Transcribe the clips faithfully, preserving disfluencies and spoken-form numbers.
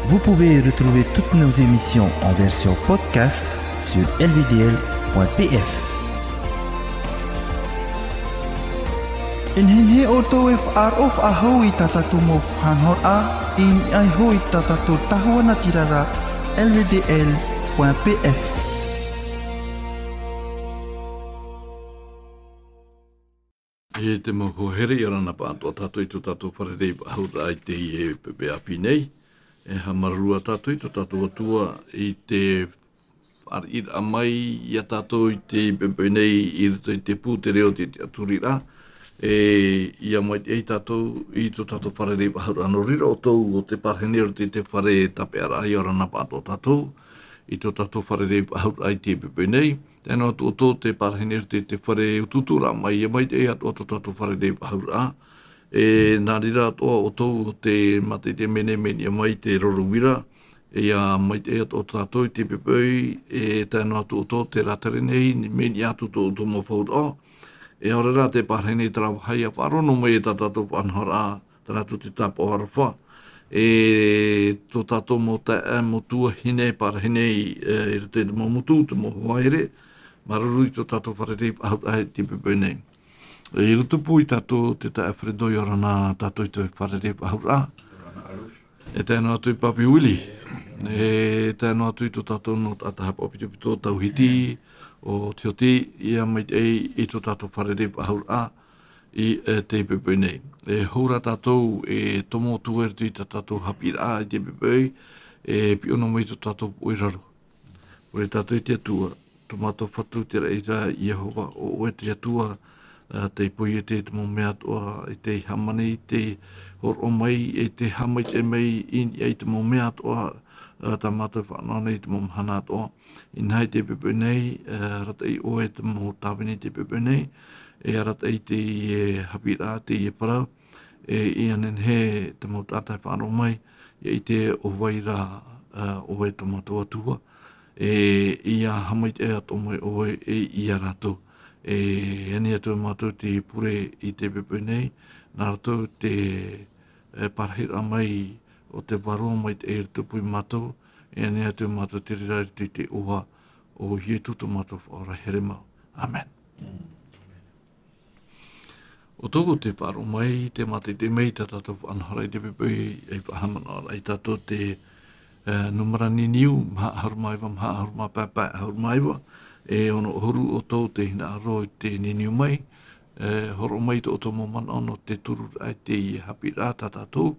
Vous pouvez retrouver toutes nos émissions en version podcast sur L V D L point P F. E nehenehe ʻoutou e faʻaroʻo faʻahou i tā tātou mau faʻanahoraʻa, i niʻa iho i tā tātou tahua natirara, L V D L point P F. E te mau hoa here, ʻia ora na pāʻatoʻa tātou i tō tātou fārerei faʻahou i teie poʻipoʻi ʻāpī nei. E haʻamāuruuru tātou i tō tātou Atua i te fāriʻiraʻa mai ia tātou i teie poʻipoʻi nei i roto i te pū, te reo, te tiʻaturiraʻa. E ʻia maitaʻi tātou i tō tātou fārerei faʻahou. Nō reira ʻoutou ʻo tē pārahi nei i roto i te fare tāpeʻaraʻa, ʻia ora na pāʻatoʻa tātou i tō tātou fārerei faʻahou i teie poʻipoʻi nei. Tae noa atu ʻoutou tē pārahi nei i roto i te fare utuuturaʻa mai, ʻia maitaʻi atoʻa tō tātou fārerei faʻahou. E nā reira atoʻa ʻoutou ʻo tē mātaʻitaʻi mai nei, mea niʻa mai te roro uira. E ʻia maitaʻi atoʻa tātou i teie poʻipoʻi, e tae noa atu ʻoutou tē rātere nei, mea niʻa atu tō ʻoutou mau fauraʻo. E ʻaore rā tē pārahi nei terā vāhi, ʻia faʻaroʻo noa mai i tā tātou faʻanahoraʻa, terā atu te tāpaʻo aroha. E tō tātou mau taeaʻe, mau tuahine pārahi nei, e, i roto i te mau motu, te mau hoa here, māuruuru i tō tātou fārerei faʻahou i teie poʻipoʻi nei. E, i rotopū ia tātou te taeaʻe Fredo, ʻia ora na tātou i te fārerei faʻahou. E tae noa atu i Papi Willie. E tae noa atu i tō tātou nō taʻata haʻapaʻo pitopito, Tauhiti, ʻo Tioti, ʻia maitaʻi i tō tātou fārerei faʻahou i, e, teie poʻipoʻi nei. E hou rā tātou e tomo atu i roto i tā tātou haʻapiʻiraʻa i teie poʻipoʻi, e piʻo noa mai tō tātou poʻi i raro. Pure tātou i te Atua, tō mātou Fatu, te raʻi ra Iehova, ʻo ʻoe te Atua, ā, tei poiete i te mau mea atoʻa, i te hāmani, i te hōroʻa mai, i te haʻamaitaʻi mai i niʻa i te mau mea atoʻa, ā, tā mātou e faʻanaho nei i te mau mahana atoʻa. Inaha i teie poʻipoʻi nei, ā, arataʻi ʻoe te mau tāvini i teie poʻipoʻi nei, e arataʻi te, e, haʻapiʻiraʻa, te parau, e ʻia nehenehe te mau taʻata e faʻaroʻo mai, ʻia ʻite ʻo vai rā, ā, ʻoe tō mātou Atua, e ʻia haʻamaitaʻi atoʻa mai ʻoe ia rātou. E ani atu mātou te pure i teie poʻipoʻi nei, nā roto i te, e, parahiraʻa mai o te Vārua Maitaʻi i rotopū ia mātou, e ani atu mātou te reira i roto i te iʻoa o Ietu tō mātou Faʻaora here mau. ʻĀmene. ʻO tōʻu te faʻaroʻo mai, tē mātaʻitaʻi mai tā tātou faʻanahoraʻa i teie poʻipoʻi, e faʻahaʻamanaʻo ra ia tātou te, e, nūmera niniu, maha ʻahuru mā iva, maha ʻahuru mā pae, pae ʻahuru mā iva, e ono ʻahuru ʻoutou tē hinaʻaro i te niniu mai, e, hōroʻa mai tō ʻoutou mau manaʻo nō te turu ra i teie haʻapiʻiraʻa tā tātou,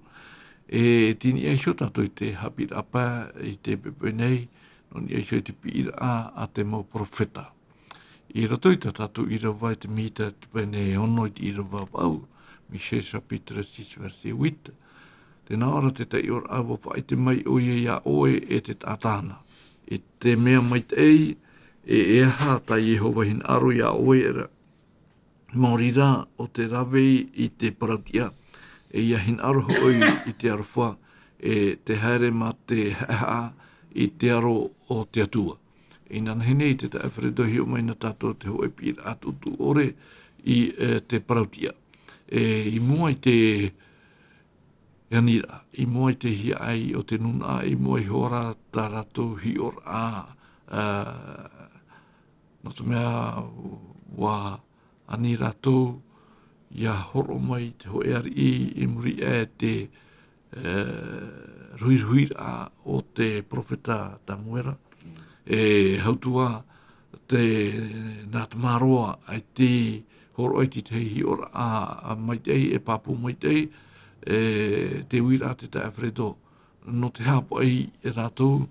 e tei niʻa iho tātou i te haʻapiʻiraʻa pae i teie poʻipoʻi nei, nō niʻa iho i te piʻiraʻa a te mau perofeta. I roto i tā tātou ʻīrava i te Mita, te pene e ono i te ʻīrava vaʻu, Michée chapitre six, verset huit. Tē nā ʻō ra te taiʻoraʻa, ʻua faʻaʻite mai ʻoia iā ʻoe e te taʻata na. E te mea maitaʻi, e, e aha tā Iehova hinaʻaro iā ʻoe ra? Maori rā ʻo te rave i te parauʻtiʻa, e ʻia hinaʻaro hoʻi i te aroha, e te haere mā te haʻehaʻa i te aro o te Atua. Inanahi nei te taʻata Alfredo, hiʻo mai na tātou te hōʻē piʻiraʻa tuʻutuʻu ʻore i, e, te parauʻtiʻa. E, i mua i te aniraʻa, i mua i te hiaʻai o te nūnaʻa, i mua iho ra tā rātou hiʻoraʻa, ā, nō te mea ʻua ani rātou ʻia hōroʻa mai te hōʻē ariʻi i muri aʻe i te, e, ruhiruhiraʻa o te perofeta Tamuera. E hau atu ā te, nā te māroa, ʻaita i hōroʻa i te tahi hiʻoraʻa maitaʻi, e pāpū maitaʻi, e te uiraʻa te taʻata Alfredo. Nō te aha paʻi e rātou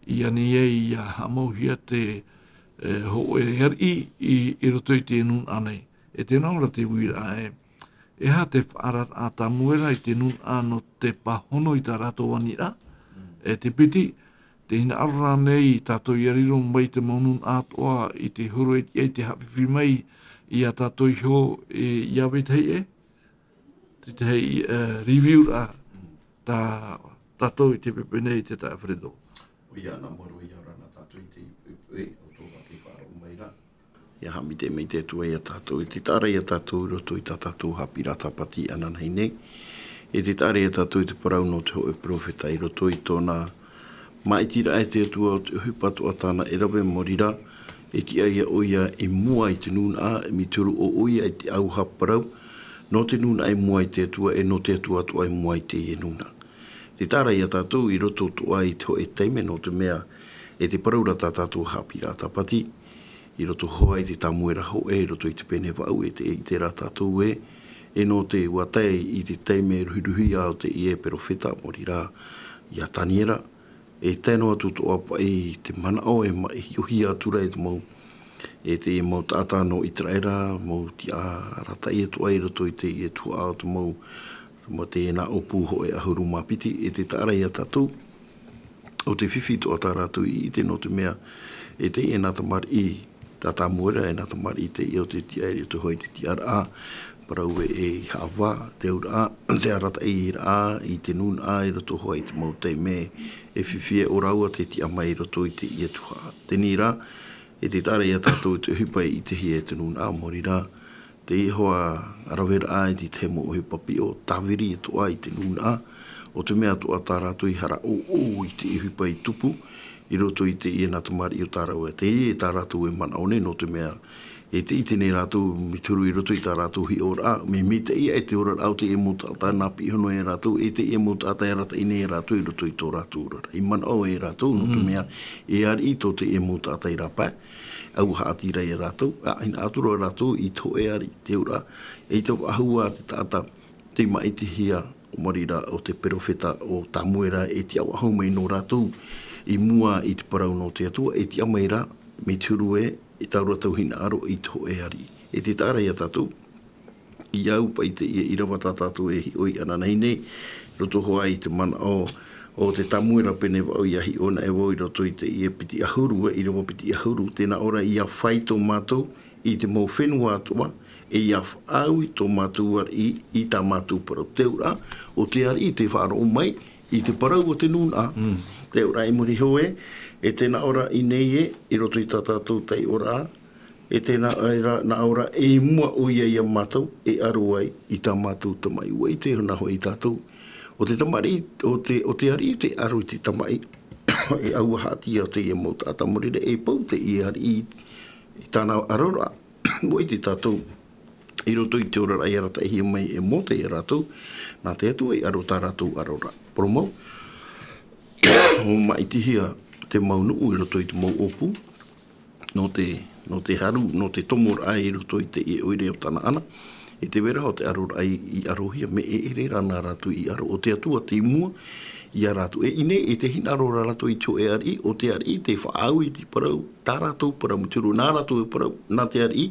i ani ai ʻia haʻamauhia te, e, hōʻē ariʻi i, i roto i te nūnaʻa nei. E tē nā ʻō ra te uiraʻa ē, e aha te faʻaararaʻa a Tamuera i te nūnaʻa nō te pāhono i tā rātou aniraʻa? Mm. E te piti, tē hinaʻaro ra ānei tātou ʻia riro mai te mau nūnaʻa atoʻa i te huru e tiʻa i te haʻafifi mai iā tātou iho, e, ʻia vetahi ʻē? Te tahi, e, review ra tā tātou i teie poʻipoʻi nei, te taʻata Alfredo. ʻOia, nā mua roa, ʻia ora na tātou i teie poʻipoʻi, ʻo tō vā tei faʻaroʻo mai ra. ʻIa haʻamaitaʻi mai te Atua iā tātou, e te taʻa ra iā tātou i roto i tā tātou haʻapiʻiraʻa tāpati ananahi nei. E te taʻa ra ia tātou i te parau nō te hōʻē peropheta i roto i tōna māʻitiraʻa e te Atua o te ʻohipa atoʻa tāna e rave, maori rā, e tiʻa ia ʻoia i mua i te nūnaʻa, e mea te huru ʻo ʻoia i te auaha parau nō te nūnaʻa i mua i te Atua, e nō te Atua atoʻa i mua i teie nūnaʻa. Te taʻa ra ia tātou i roto atoʻa i te hōʻē taime, nō te mea, e te parau ra tā tātou haʻapiʻiraʻa tāpati, i roto hoʻi i te Tamuera hōʻē, i roto i te pene vaʻu, e te, i te rā tātou ē, e nō te ua tae i te taime ruhiruhia o teie peropheta, maori rā, ia Taniera, e tae noa atu atoʻa paʻi i te manaʻo e ma-, e hiʻohia atu ra e te mau, e te mau taʻata nō Iteraera, mau tiʻa arataʻi atoʻa i roto i teie tuhaʻa o te mau, mau teie nā ʻōpū hōʻē ʻahuru mā piti, e te taʻa ra ia tātou, ʻo te fifi atoʻa tā rātou i ʻite, nō te mea, e teie nā tamariʻi, tā Tamuera, e nā tamariʻi teie o te tiʻa i roto hoʻi i te tiʻaraʻa, parau ē, e haʻavā, te auraʻa, te arataʻiraʻa i te nūnaʻa i roto hoʻi i te mau taime, e fifi ē ʻo rāua tē tiʻa mai i roto i teie tuhaʻa. Teie rā, e te taʻa ra ia tātou i te ʻohipa i ʻitehia e te nūnaʻa, maori rā, teie hoʻi raveraʻa i te tahi mau ʻohipa piʻo, tāviri atoʻa i te nūnaʻa, ʻo te mea atoʻa tā rātou i hara ʻōʻō i te ʻohipa i tupu, i roto i teie nā tamariʻi o tā rāua, teie tā rātou e manaʻo nei, nō te mea, e te ʻite nei rātou, mea te huru i roto i tā rātou hiʻoraʻa, mea maitaʻi aʻe te oraraʻa o teie mau taʻata nā piʻi hono e rātou, e teie mau taʻata e arataʻi nei e rātou i roto i tō rātou oraraʻa. I manaʻo e rātou, nō te mea, e ariʻi tō teie mau taʻata i rāpae, ʻaua haʻati ra ia rātou, ʻa, hinaʻaro atu ra rātou i te hōʻē ariʻi, te auraʻa, eʻita faʻahou ā te taʻata, tei māʻitihia, ʻo maori rā, ʻo te peropheta o Tamuera, e tiʻa faʻahou mai nō rātou, i mua i te parau nō te Atua, e tiʻa mai rā, mea te huru ē, e taura tau hinaʻaro i te hōʻē ariʻi. E te taʻa ra ia tātou, i au paʻi teie ʻīrava tā tātou e hiʻo ananahi nei, roto hoʻi i te manaʻo o te Tamuera pene vaʻu, ʻia hiʻo anaʻe vau i roto i teie piti ʻahuru, e ʻīrava piti ʻahuru, tē nā ʻō ra, ʻia fāito mātou i te mau fenua atoʻa, e ʻia faʻaau i tō mātou ariʻi i tā mātou parau. Te auraʻa, ʻo te ariʻi tē faʻaroʻo mai i te parau o te nūnaʻa. Te auraʻa i muri iho ē, e tē nā ʻō ra i ʻō nei ē, i roto i tā tātou taiʻoraʻa, e tē nā ʻō ra, nā ʻō ra, e i mua ʻoia ia mātou, e aro ai i tā mātou tamaʻi. ʻUa ʻite anaʻe hoʻi tātou, ʻo te tamariʻi, ʻo te, ʻo te ariʻi tē aro i te tamaʻi, e ʻaua haʻati ā teie mau taʻata, maori rā, e pau teie ariʻi i tāna aroraʻa. ʻUa ʻite tātou, i roto i te oraraʻa i arataʻihia mai e Mōte ia rātou, nā te Atua i aro tā rātou aroraʻa. Parau mau, ʻua māʻitihia te mau nuʻu i roto i te mau ʻōpū, nō te, nō te haru, nō te tomoraʻa i roto i teie ʻoire o Tanaana, e tē vai ra hoʻi te aroraʻa i, i arohia, mea ʻeʻere rā nā rātou i aro, ʻo te Atua tei mua ia rātou. E ʻī nei, e tē hinaʻaro ra rātou i te hōʻē ariʻi, ʻo te ariʻi tē faʻaau i te parau, tā rātou parau, mea te huru nā rātou e parau, nā te ariʻi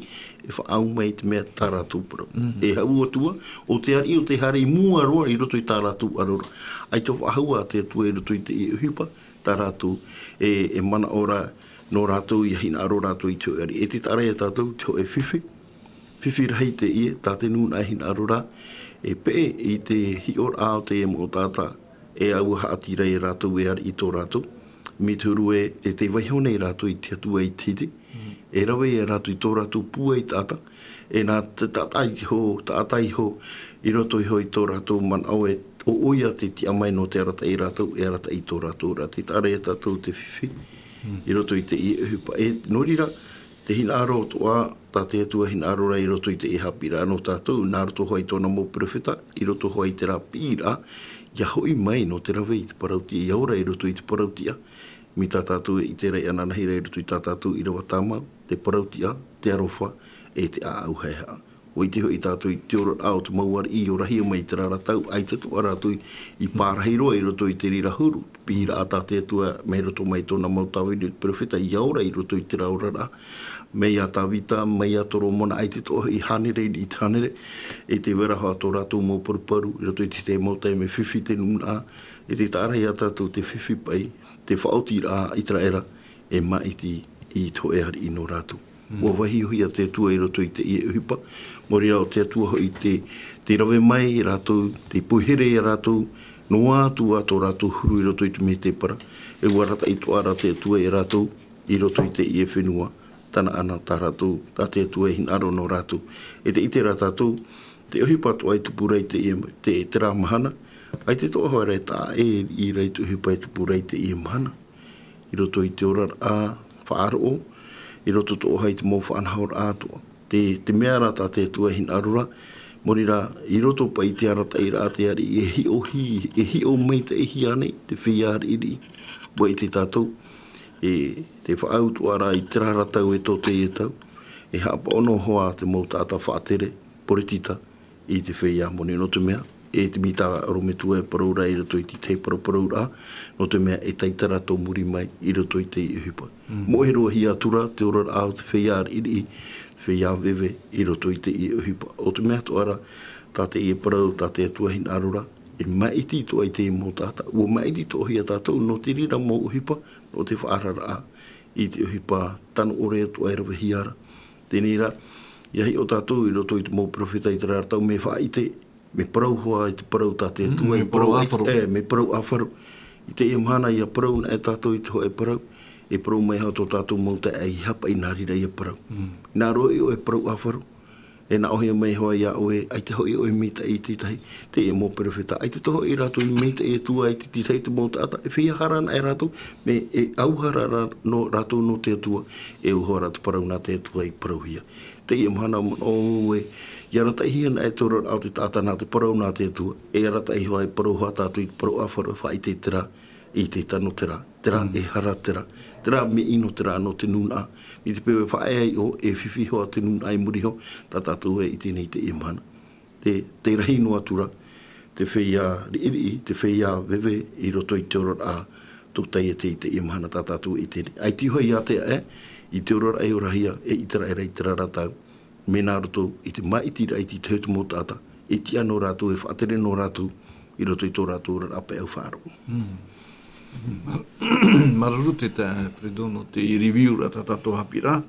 e faʻaau mai i te mea tā rātou parau. E hau atu ā, ʻo te ariʻi ʻo tē haere i mua roa i roto i tā rātou aroraʻa. ʻAita faʻahou ā te Atua i roto i teie ʻohipa, tā rātou e, e manaʻo ra nō rātou, ʻia hinaʻaro rātou i te hōʻē ariʻi. E te taʻa ra ia tātou, te hōʻē fifi, fifi rahi teie, tā te nūnaʻa e hinaʻaro ra, e peʻe i te hiʻoraʻa o teie mau taʻata, e ʻaua haʻati ra ia rātou e ariʻi tō rātou. Mea te huru ē, e tē vaiiho nei rātou i te Atua i te hiti, e rave ia rātou i tō rātou pūai taʻata, e nā te taʻata iho, taʻata iho, i roto iho i tō rātou manaʻo ē, ʻo ʻoia tē tiʻa mai nō te arataʻi ia rātou, e arataʻi i tō rātou ra. Te taʻa ra ia tātou te fifi, i roto i teie ʻohipa. E, nō reira, te hinaʻaro atoʻa, tā te Atua e hinaʻaro ra i roto i teie haʻapiʻiraʻa nō tātou, nā roto hoʻi i tōna mau peropheta, i roto hoʻi i terā piʻiraʻa, ʻia hoʻi mai nō te rave i te parau tiʻa, ʻia ora i roto i te parau tiʻa, mai tā tātou e ʻite ra ananahi ra i roto i tā tātou ʻīrava tāmau, te parau tiʻa, te aroha, e te ʻāʻau haʻehaʻa. ʻUa ʻite hoʻi tātou i te oraraʻa o te mau ariʻi i orahia mai i terā ra tau, ʻaita atoʻa rātou i, i pārahi roa i roto i te reira huru, piʻiraʻa tā te Atua, mai roto mai tōna mau tāvini peropheta, ʻia ora i roto i terā oraraʻa, mai iā Tāvita, mai iā Toromona, ʻaita atoʻa i hānere i te hānere, e tē vai ra hoʻi tō rātou mau paruparu, i roto i te, te mau taime fifi te nūnaʻa, e te taʻa ra ia tātou te fifi paʻi, te faʻaotiraʻa a Iteraera, e māʻiti i te hōʻē ariʻi nō rātou. ʻUa vaiihohia te Atua i roto i teie ʻohipa, maori rā ʻo te Atua hoʻi tē, tē rave mai ia rātou, tē poihere ia rātou, noa atu ā tō rātou huru i roto i te mētēpara, e ʻua arataʻi atoʻa ra te Atua ia rātou, i roto i teie fenua, Tanaana tā rātou, tā te Atua e hinaʻaro nō rātou. E tē ʻite ra tātou, Te ʻohipa atoʻa e tupu ra i teie, te, terā mahana, ʻaita atoʻa hoʻi e taʻa ʻē i te ʻohipa e tupu ra i teie mahana. I roto i te oraraʻa faʻaroʻo, i roto atoʻa hoʻi i te mau faʻanahoraʻa atoʻa. Te, te mea ra tā te Atua e hinaʻaro ra, maori rā, i roto paʻi i te arataʻiraʻa a te ariʻi, e hiʻo hi-, e hiʻo maitaʻihia nei te feiā riʻiriʻi. ʻUa ʻite tātou, e, te faʻaau atoʻa ra i terā ra tau e tō teie tau, e haʻapaʻo noa hoʻi te mau taʻata faʻatere, poritita, i te feiā moni, nō te mea, e te mita ʻorometua e parau ra i roto i te tahi parauparauraʻa, nō te mea e tae tā rātou muri mai i roto i te ʻohipa. Mm. Moʻe roa hia atu ra te oraraʻa o te feiā riʻiriʻi, te feiā veve i roto i te ʻohipa. ʻO te mea atoʻa ra, tā teie parau, tā te Atua e hinaʻaro ra, e maʻiti atoʻa i te mau taʻata, ʻua maʻiti atoʻa hia tātou, nō te reira mau ʻohipa, nō te faʻaararaʻa, i te ʻohipa tano ʻore atoʻa e ravehia ra. Teie rā, ʻia hiʻo tātou i roto i te mau perofeta i terā ra tau mea faʻaʻite, mea parau hoʻi i te parau tā te Atua, Mm, e mea parau parau ʻāfaro. E, mea parau ʻāfaro. I teie mahana ʻia parau na e tātou i te hōʻē parau, e parau mai hoʻi tō tātou mau taeaʻe i haʻapaʻo i nā reira ʻia parau. Mm. Nā roto i ʻō e parau ʻāfaro. E nā ʻōhie mai hoʻi iā ʻoe, ʻaita hoʻi ʻoe i maitaʻi i te tahi, teie mau perofeta, ʻaita atoʻa hoʻi rātou i maitaʻi atu ai i te tahi te mau taʻata, e feiā hara ana e rātou, mea e ʻauhara ra, nō rātou nō te Atua, e ʻauhara te parau nā te Atua i parauhia. Teie mahana manaʻo au ē, ʻia arataʻihia ana e te oraraʻa o te taʻata nā te parau nā te Atua, e arataʻi hoʻi e parau hoʻi tātou i te parau ʻāfaro e faʻaʻite i terā, i te tano terā, terā Mm. e hara terā, terā mea ʻino terā nō te nūnaʻa. I te peu e faʻaea i ʻō, e fifi hoʻi te nūnaʻa i muri iho, tā tātou e ʻite nei i teie mahana. Te, te rahi noa atu ra, te feiā riʻiriʻi, te feiā veve i roto i te oraraʻa, tō teie te, i teie mahana tā tātou e ʻite nei. ʻAita hoʻi ʻia tae aʻe, i te oraraʻa e orahia, e ʻĪteraʻera i terā ra tau, mea nā roto i te maʻitiraʻa i te tahi o te mau taʻata, e tiʻa noa rātou, e faʻatere noa rātou, i roto i tō rātou oraraʻa paʻi ʻau faʻaroʻo. Mm. Māuruuru te taeaʻe Fredo nō te review ra tā tātou haʻapiʻiraʻa.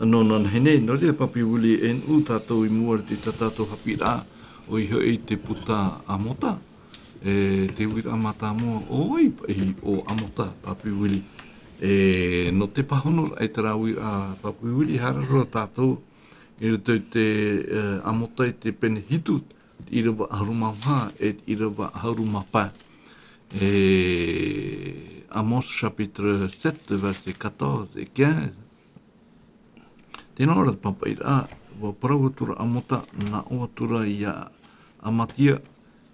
Nō nānahi nei, nō reira Papi Willie, e nuʻu tātou i mua i tā tātou haʻapiʻiraʻa, ʻoia hoʻi te puta Amota, e te uiraʻa mātāmua, ʻoia paʻi ʻo Amota, Papi Willie. E, nō te pāhonoraʻa i terā uiraʻa, Papi Willie, haere roa tātou, i roto i te, e, Amota i te pene hitu, te ʻīrava ʻahuru mā maha, e te ʻīrava ʻahuru mā pae. E, Amos chapitre sept, versets quatorze et quinze. Tē nā ʻō ra te pāpaʻiraʻa, ʻua parau atu ra Amota, nā ʻō atu ra iā Amatia,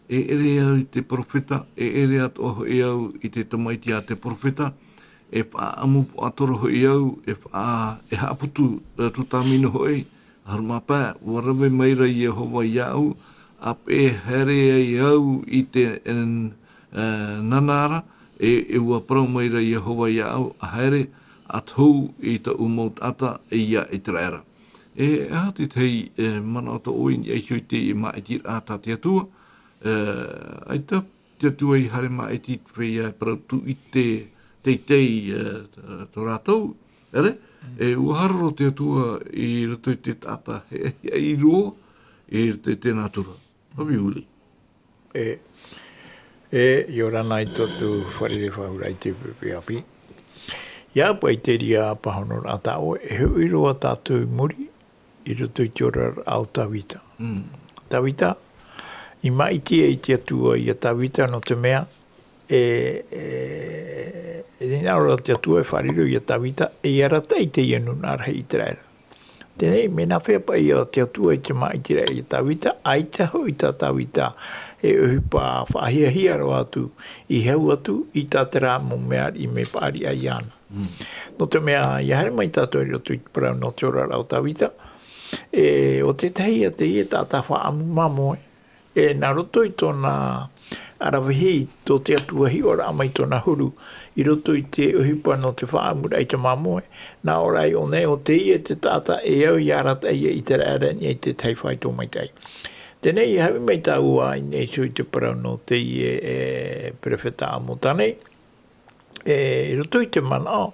e ʻere au i te perofeta, e ʻere atoʻa hoʻi au i te tamaiti a te perofeta, e faʻaʻamu puaʻatoro hoʻi au, e faʻa-, e haʻaputu, e, tūtāmino hoʻi, ʻahuru mā pae, ʻua rave mai ra Iehova iāʻu, ʻa peʻe haere ai au i te, e, e, nana ra, e, e ʻua parau mai ra Iehova iāʻu, ʻa haere, ʻa tohu i taʻu mau taʻata, e ia ʻĪteraʻera. E, e aha te tahi, e, manaʻo tā ʻoe i niʻa iho i te maʻitiraʻa tā te Atua, e, ʻaita te Atua i haere maʻiti i te feiā e parau tūʻite teitei, e, tō rātou, ʻere? Mm. E, ʻua haroro te Atua i roto i te taʻata, e, e, i roa, i roto i te nātura. Papi Willie. E, e, ʻia ora na i tō tātou fare faʻaʻite i te pepe ʻāpī. ʻIa paʻi terā pāhonoraʻa tā ʻoe, e hoʻi roa tātou i muri, i roto i te oraraʻa o Tavita. Mm. Tavita, i maʻiti ai te Atua iā Tavita nō te mea, e, e, e, e nā ʻō ra te Atua e fārerei iā Tavita, e arataʻi i teie nūnaʻa rahi ʻĪteraʻera. Teie nei, mea nāfea paʻi ʻo te Atua i te maʻitiraʻa iā Tavita, ʻaita hoʻi tā Tavita e ʻohipa faʻahiahia roa atu, i hau atu, i tā terā mau mea i mea paʻari ai iāna. Mm. Nō te mea, ʻia haere mai tātou i roto i te parau nō te oraraʻa o Tavita, e, ʻo te tahi ia teie taʻata faʻaʻamu māmoe, e, nā roto i tōna ʻaravihi tō te Atua hiʻoraʻa mai tōna huru, i roto i te ʻohipa nō te faʻaʻamuraʻa i te māmoe, nā ʻō ra ʻōna ē, ʻo teie te taʻata e au ʻia arataʻi ia ʻĪteraʻera i niʻa i te tahi faito maitaʻi. Teie nei, ʻia haere mai tāua i niʻa iho i te parau nō teie, e, perofeta Amota nei, e, i roto i te manaʻo,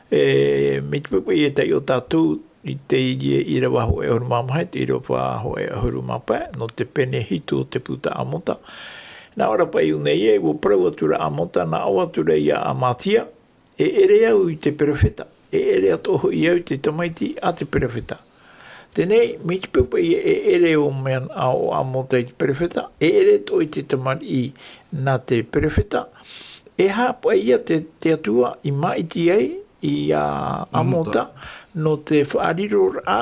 e, mai te peu paʻi e tae iā tātou i teie ʻīrava hōʻē ʻahuru mā maha, te ʻīrava hōʻē ʻahuru mā pae, nō te pene hitu o te puta Amota. Nā ʻō ra paʻi ʻōna ē, ʻua parau atu ra Amota, nā ʻō atu ra iā Amatia, e ʻere au i te perofeta, e ʻere atoʻa hoʻi au i te tamaiti a te perofeta. Teie, mai te peu paʻi e ʻere ʻo manaʻo ʻo Amota i te perofeta, e ʻere atoʻa i te tamariʻi nā te perofeta, e aha paʻi ia te, te Atua i māʻiti ai ia Amota, Amota, nō te faʻariroraʻa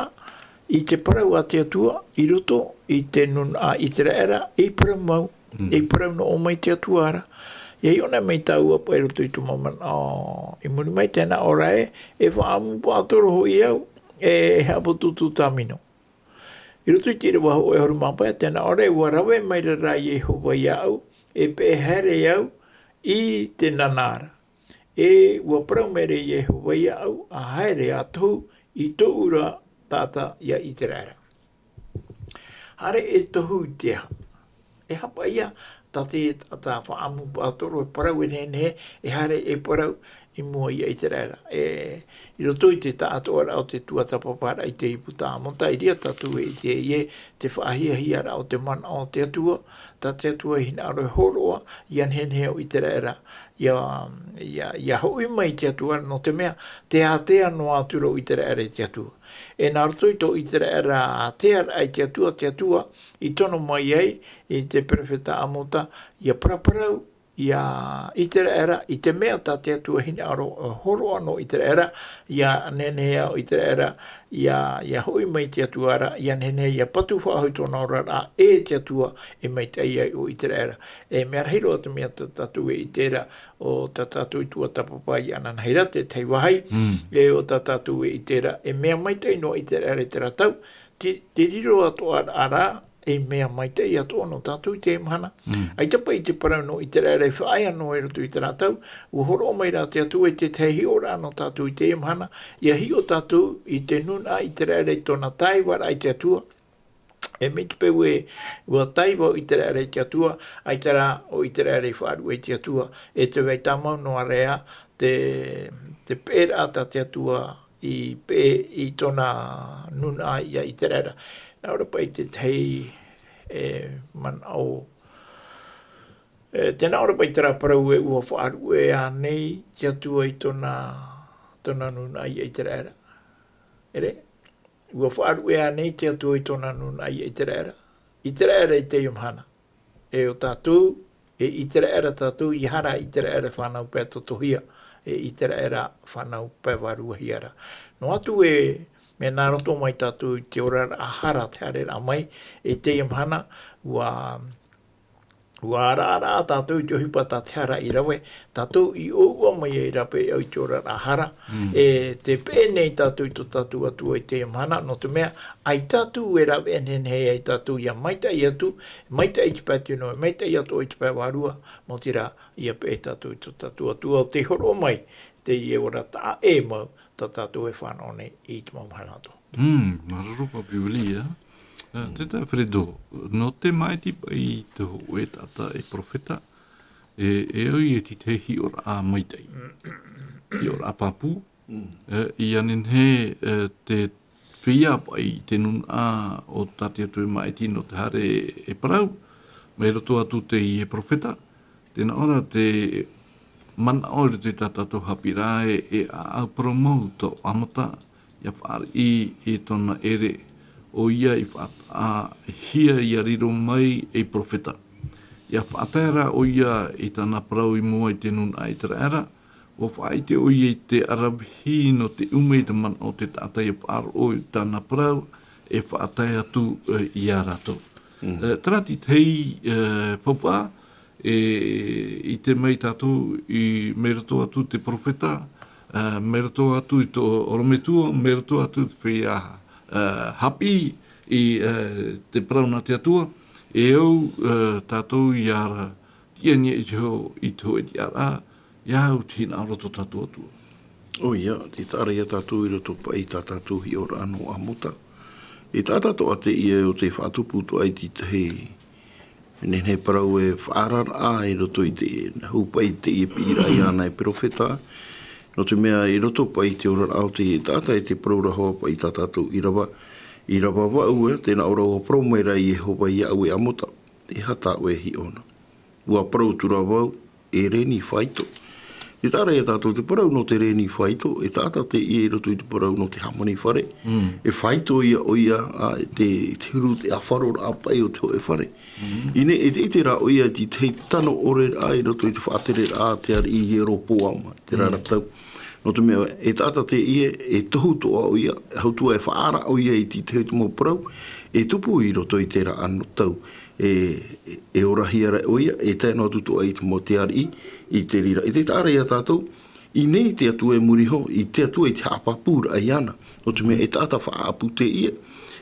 i te parau a te Atua i roto i te nūnaʻa ʻĪteraʻera, ei parau mau, Mm. ei parau nō ʻō mai te Atua ra. ʻIa hiʻo anaʻe mai tāua paʻi i roto i tō mau manaʻo i muri mai, tē nā ʻō ra ē, e faʻaʻamu paʻatoro hoʻi au, e haʻaputu tū tāmino. I roto i te ʻīrava hōʻē ʻahuru mā pae, tē nā ʻō ra ē, ʻua rave maira rā Iehova iāʻu, e peʻe haere au i te nana ra. E ʻua parau maira Iehova iāʻu, ʻa haere ʻa tohu i tōʻu ra taʻata ia ʻĪteraʻera. Haere e tohu i te aha? E aha paʻi ia, tā te, tā, tā faʻaʻamu paʻatoro e parau e nehenehe, e haere e parau i mua ia ʻĪteraʻera. E, i roto i te taʻatoʻaraʻa o te tuatāpaparaʻa i te iputa a Amota, i reira tātou e ʻite ai ē, te faʻahiahiaraʻa o te manaʻo o te Atua, tā te Atua e hinaʻaro e hōroʻa, ʻia nehenehe ʻo ʻĪteraʻera, ʻia, ʻia, ʻia hoʻi mai i te Atua, nō te mea, tē ātea noa atu ra ʻo ʻĪteraʻera i te Atua. E nā roto i tō ʻĪteraʻera ātearaʻa i te Atua, te Atua i tono mai ai i te perofeta Amota, ʻia paraparau ia ʻĪteraʻera, i te mea tā te Atua e hinaʻaro e hōroʻa nō ʻĪteraʻera, ʻia nehenehe ʻo ʻĪteraʻera, ʻia, ʻia hoʻi mai i te Atua ra, ʻia nehenehe ʻia patu faʻahou i tōna oraraʻa, e te Atua e maitaʻi ai ʻo ʻĪteraʻera. E mea rahi roa te mea tā tātou e ʻite ra, ʻo tā tātou i tuatāpapa iāna ananahi ra, te tahi vāhi, Mm. e ʻo tā tātou e ʻite ra, e mea maitaʻi noa ʻĪteraʻera i terā tau, te, te riro atoʻa ra, ei mea maitaʻi atoʻa nō tātou i teie mahana. Mm. ʻAita paʻi te parau nō ʻĪteraʻera i faʻaea noa i roto i terā tau, ʻua hōroʻa mai rā te Atua i te tahi hiʻoraʻa nō tātou i teie mahana, ʻia hiʻo tātou i te nūnaʻa ʻĪteraʻera i tōna tāivaraʻa i te Atua. E mai te peu ē, ʻua taiva ʻo ʻĪteraʻera i te Atua, ʻaita rā ʻo ʻĪteraʻera i faʻaruʻe i te Atua, e tē vai tāmau noa ra te, te peʻeraʻa tā te Atua i peʻe i tōna nūnaʻa ia ʻĪteraʻera. Nā ʻō ra paʻi te tahi, e, manaʻo, e, tē nā ʻō ra paʻi terā parau ē, ʻua faʻaruʻe ānei te Atua i tōna, tōna nūnaʻa ia ʻĪteraʻera. ʻEre, ʻua faʻaruʻe ānei te Atua i tōna nūnaʻa ia ʻĪteraʻera. ʻĪteraʻera i teie mahana. E ʻo tātou, e ʻĪteraʻera tātou, ʻeiaha rā ʻĪteraʻera fānau pae totohia, e ʻĪteraʻera fānau pae vāruahia ra. Noa atu ē, mea nā roto mai tātou i te oraraʻa hara te haereraʻa mai, i teie mahana, ʻua, ʻua araʻara tātou i te ʻohipa tā te hara i rave, tātou i ʻōʻua mai ai rā paʻi i te oraraʻa hara, Mm. e tē peʻe nei tātou i tō tātou Atua i teie mahana, nō te mea, ʻaita atu e rave e nehenehe ai tātou ʻia maitaʻi atu, maitaʻi i te pae tino, maitaʻi atoʻa i te pae vārua, maoti rā, ʻia peʻe tātou i tō tātou Atua, ʻo tē hōroʻa mai, teie ora taʻa ʻē mau, tā tātou e fānaʻo nei i te mau mahana atoʻa. Mm, māuruuru Pāpū Willie, ā. Ā, Mm. Tētā Fredo, nō te māʻiti paʻi i te hōʻē taʻata e perofeta, e, e au e tītau hiʻoraʻa maitaʻi. Hiʻoraʻa pāpū, Mm. ā, ʻia nehenehe, ā, te feiā paʻi i te nūnaʻa o tā te Atua e māʻiti nō te haere e parau, mai roto atu teie perofeta, tē nā ʻō ra te manaʻo i roto i tā tātou haʻapiʻiraʻa e, e ʻāʻau parau mau tō Amota, ʻia fāriʻi i tōna ʻere, ʻoia i faʻataʻahia ʻia riro mai ei perofeta. ʻIa faʻatae ra ʻoia i tāna parau i mua i te nūnaʻa ʻĪteraʻera, ʻua faʻaʻite ʻoia i te aravihi nō te ʻume i te manaʻo o te taʻata ʻia faʻaroʻo i tāna parau, e faʻatae atu, e, ia rātou. Mm. E, terā te tahi, e, faufaʻa, e, ʻite mai tātou i, mai roto atu te perofeta, e, mai roto atu i tō ʻorometua, mai roto atu te feiā, e, haʻapiʻi i, e, te parau nā te Atua, e au, e, tātou ʻia tiʻa i niʻa iho i te hōʻē tiʻaraʻa, ʻia au te hinaʻaro o tō tātou Atua. ʻOia, tē taʻa ra ia tātou i roto paʻi i tā tātou hiʻoraʻa nō Amota. E taʻata atoʻa teie ʻo tē faʻatupu atoʻa i te tahi nehenehe parau e faʻaararaʻa i roto i te, nā hōʻē paʻi teie piʻiraʻa iāna e perofeta. Nō te mea i roto paʻi i te oraraʻa o te taʻata e te parau ra hoʻi paʻi tā tātou ʻīrava, ʻīrava vaʻu ē, tē nā ʻō ra ʻua parau mai ra Iehova iāʻu e Amota, e aha tā ʻoe e hiʻo na? ʻUa parau atu ra vau, e Renifaito. E taʻa ra ia tātou te parau nō te reni faito, e taʻata teie i roto i te parau nō te hāmani fare. E faito ia ʻoia, ā, e te, te huru, te ʻāfaro rā paʻi o te hōʻē fare. I nei, e te ʻite rā ʻoia i te tahi tano ʻore rā i roto i te faʻatere rā a te ariʻi Ieropoama, te rara tau. Nō te mea, e taʻata teie, e tohu toʻa ʻoia, e hautua e faʻaara ʻoia i te tahi o te mau parau, e tupu i roto i terā anotau. E, e, e orahia ra ʻoia, e tae noa atu toʻa i te mau te ariʻi, i te reira. E te taʻa ra ia tātou, i nei te Atua i muri iho, i te Atua i te haʻapāpū ra iāna. Nō te mea, e taʻata faʻaʻapu teie,